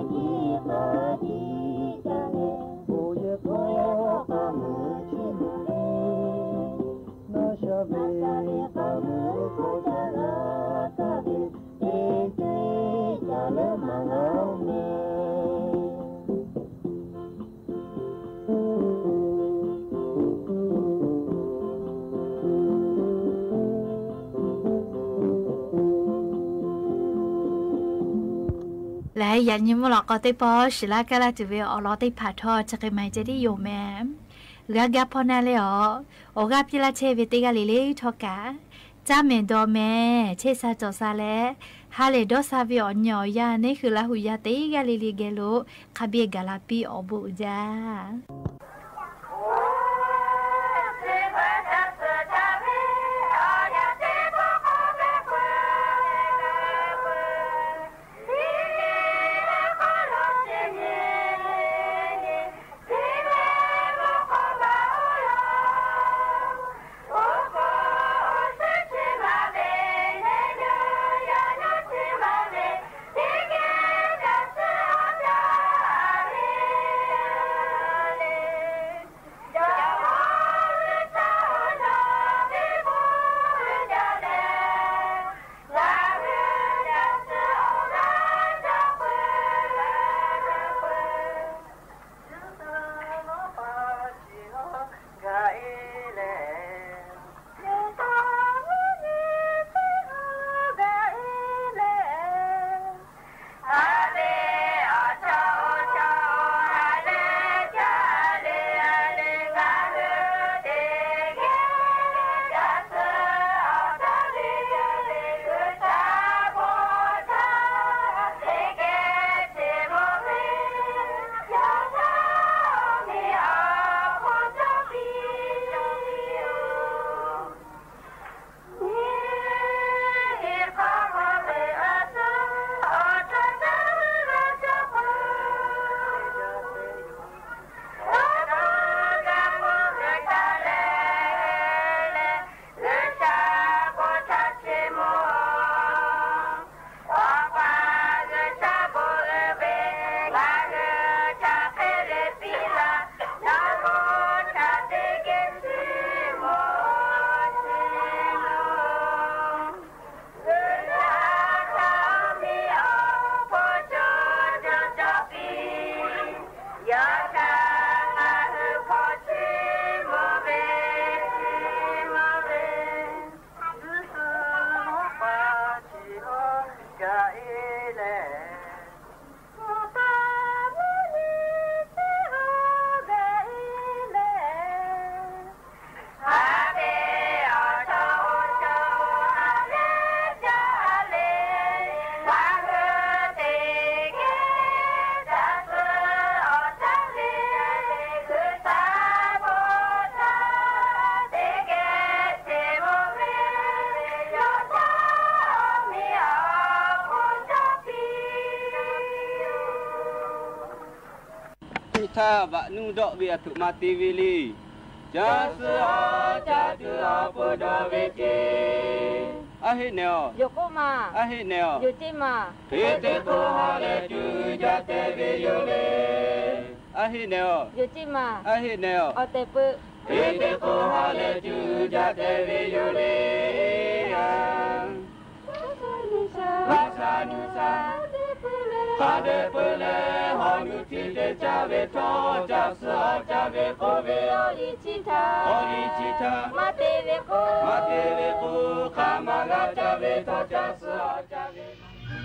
နံၤမုၢ်လီၤကီၢ်သ့ၣ်ပီၢ် ရှုလၢကလၢ်တုၤဝဲအီၤလီၤတ့ၢ်ဖးထီ တက့မးကဲဒ်ယိာ်မဲာ် ဂၤဂၤဖီနၢ်လၢအီၤ အိၣ်ဂၢၢ်ဖျဲၣ်လၢ်ထဲဝဲတ့ၢ်ဂၤလံလၢထီၣ်ကး တၢ်မဲာ်ဒီးမဲာ် ဆ့ၣ်စၢ်ကၠီၣ်စၢ်လၢ ဟါလၢအဒီးစၢ်ဝဲအီၤညၣ်အီၤယၢ် န့ၣ်ဃုာ်လၢဟူးယၢ်တ့ၢ်ဂၤလံလံဂဲၤလိာ် ခါဘ့ၣ်ဂၤလၢပံၣ်အီၤဘိၣ်အူဒါ ထံၣ်ထၢၣ်ဘၣ်နုၢ်ဒီးဝံၤအထုးမၤတ့ၢ်ဝံၤလံ. ကၢ်စၢၢ်အီၣ် ကၢ်စၢၢ်အီၣ် ပၢၢ်ဒီးဝ့ၢ်က့ၤ. အဟ့ၣ်န့ၣ်အီၤ. ယိၤကိမး. အဟ့ၣ်န့ၣ်အီၤ. ယိၤက့မး. ဟ့ၣ်သ့ၣ်ကိးဟီၣ်လဲၣ် တုၤအုၣ်ကၢ်တဲဝ့ၢ်ယိၤလ့. အဟ့ၣ်န့ၣ်အီၤ. ယိၤက့မး. အဟ့ၣ်န့ၣ်အီၤ. အီၣ်တဲာ်ပၢၢ်. ဟ့ၣ်သ့ၣ်ကိးဟီၣ်လဲၣ် တုၤအုၣ်ကၢ်တဲဝ့ၢ်ယိၤလ့. ဘၣ်ဆၣ်နုၢ်ဆၣ် ခါဒဲးပၢၢ်လဲၣ် ဟီၣ်နုၢ်ထံတဲာ်ကၢ်ဝ့ၢ်ထီၣ် ကၢ်စၢၢ်အီၣ် ကၢ်ဝ့ၢ်ကိးဝ့ၢ် အီၣ်လံထံထၢၣ် အီၣ်လံထံထၢၣ် မၤတ့ၢ်ဝ့ၢ်ကိး မၤတ့ၢ်ဝ့ၢ်ကိး ခါမၤဂၤကၢ်ဝ့ၢ်ထီၣ် ကၢ်စၢၢ်အီၣ် ကၢ်ဝ့ၢ်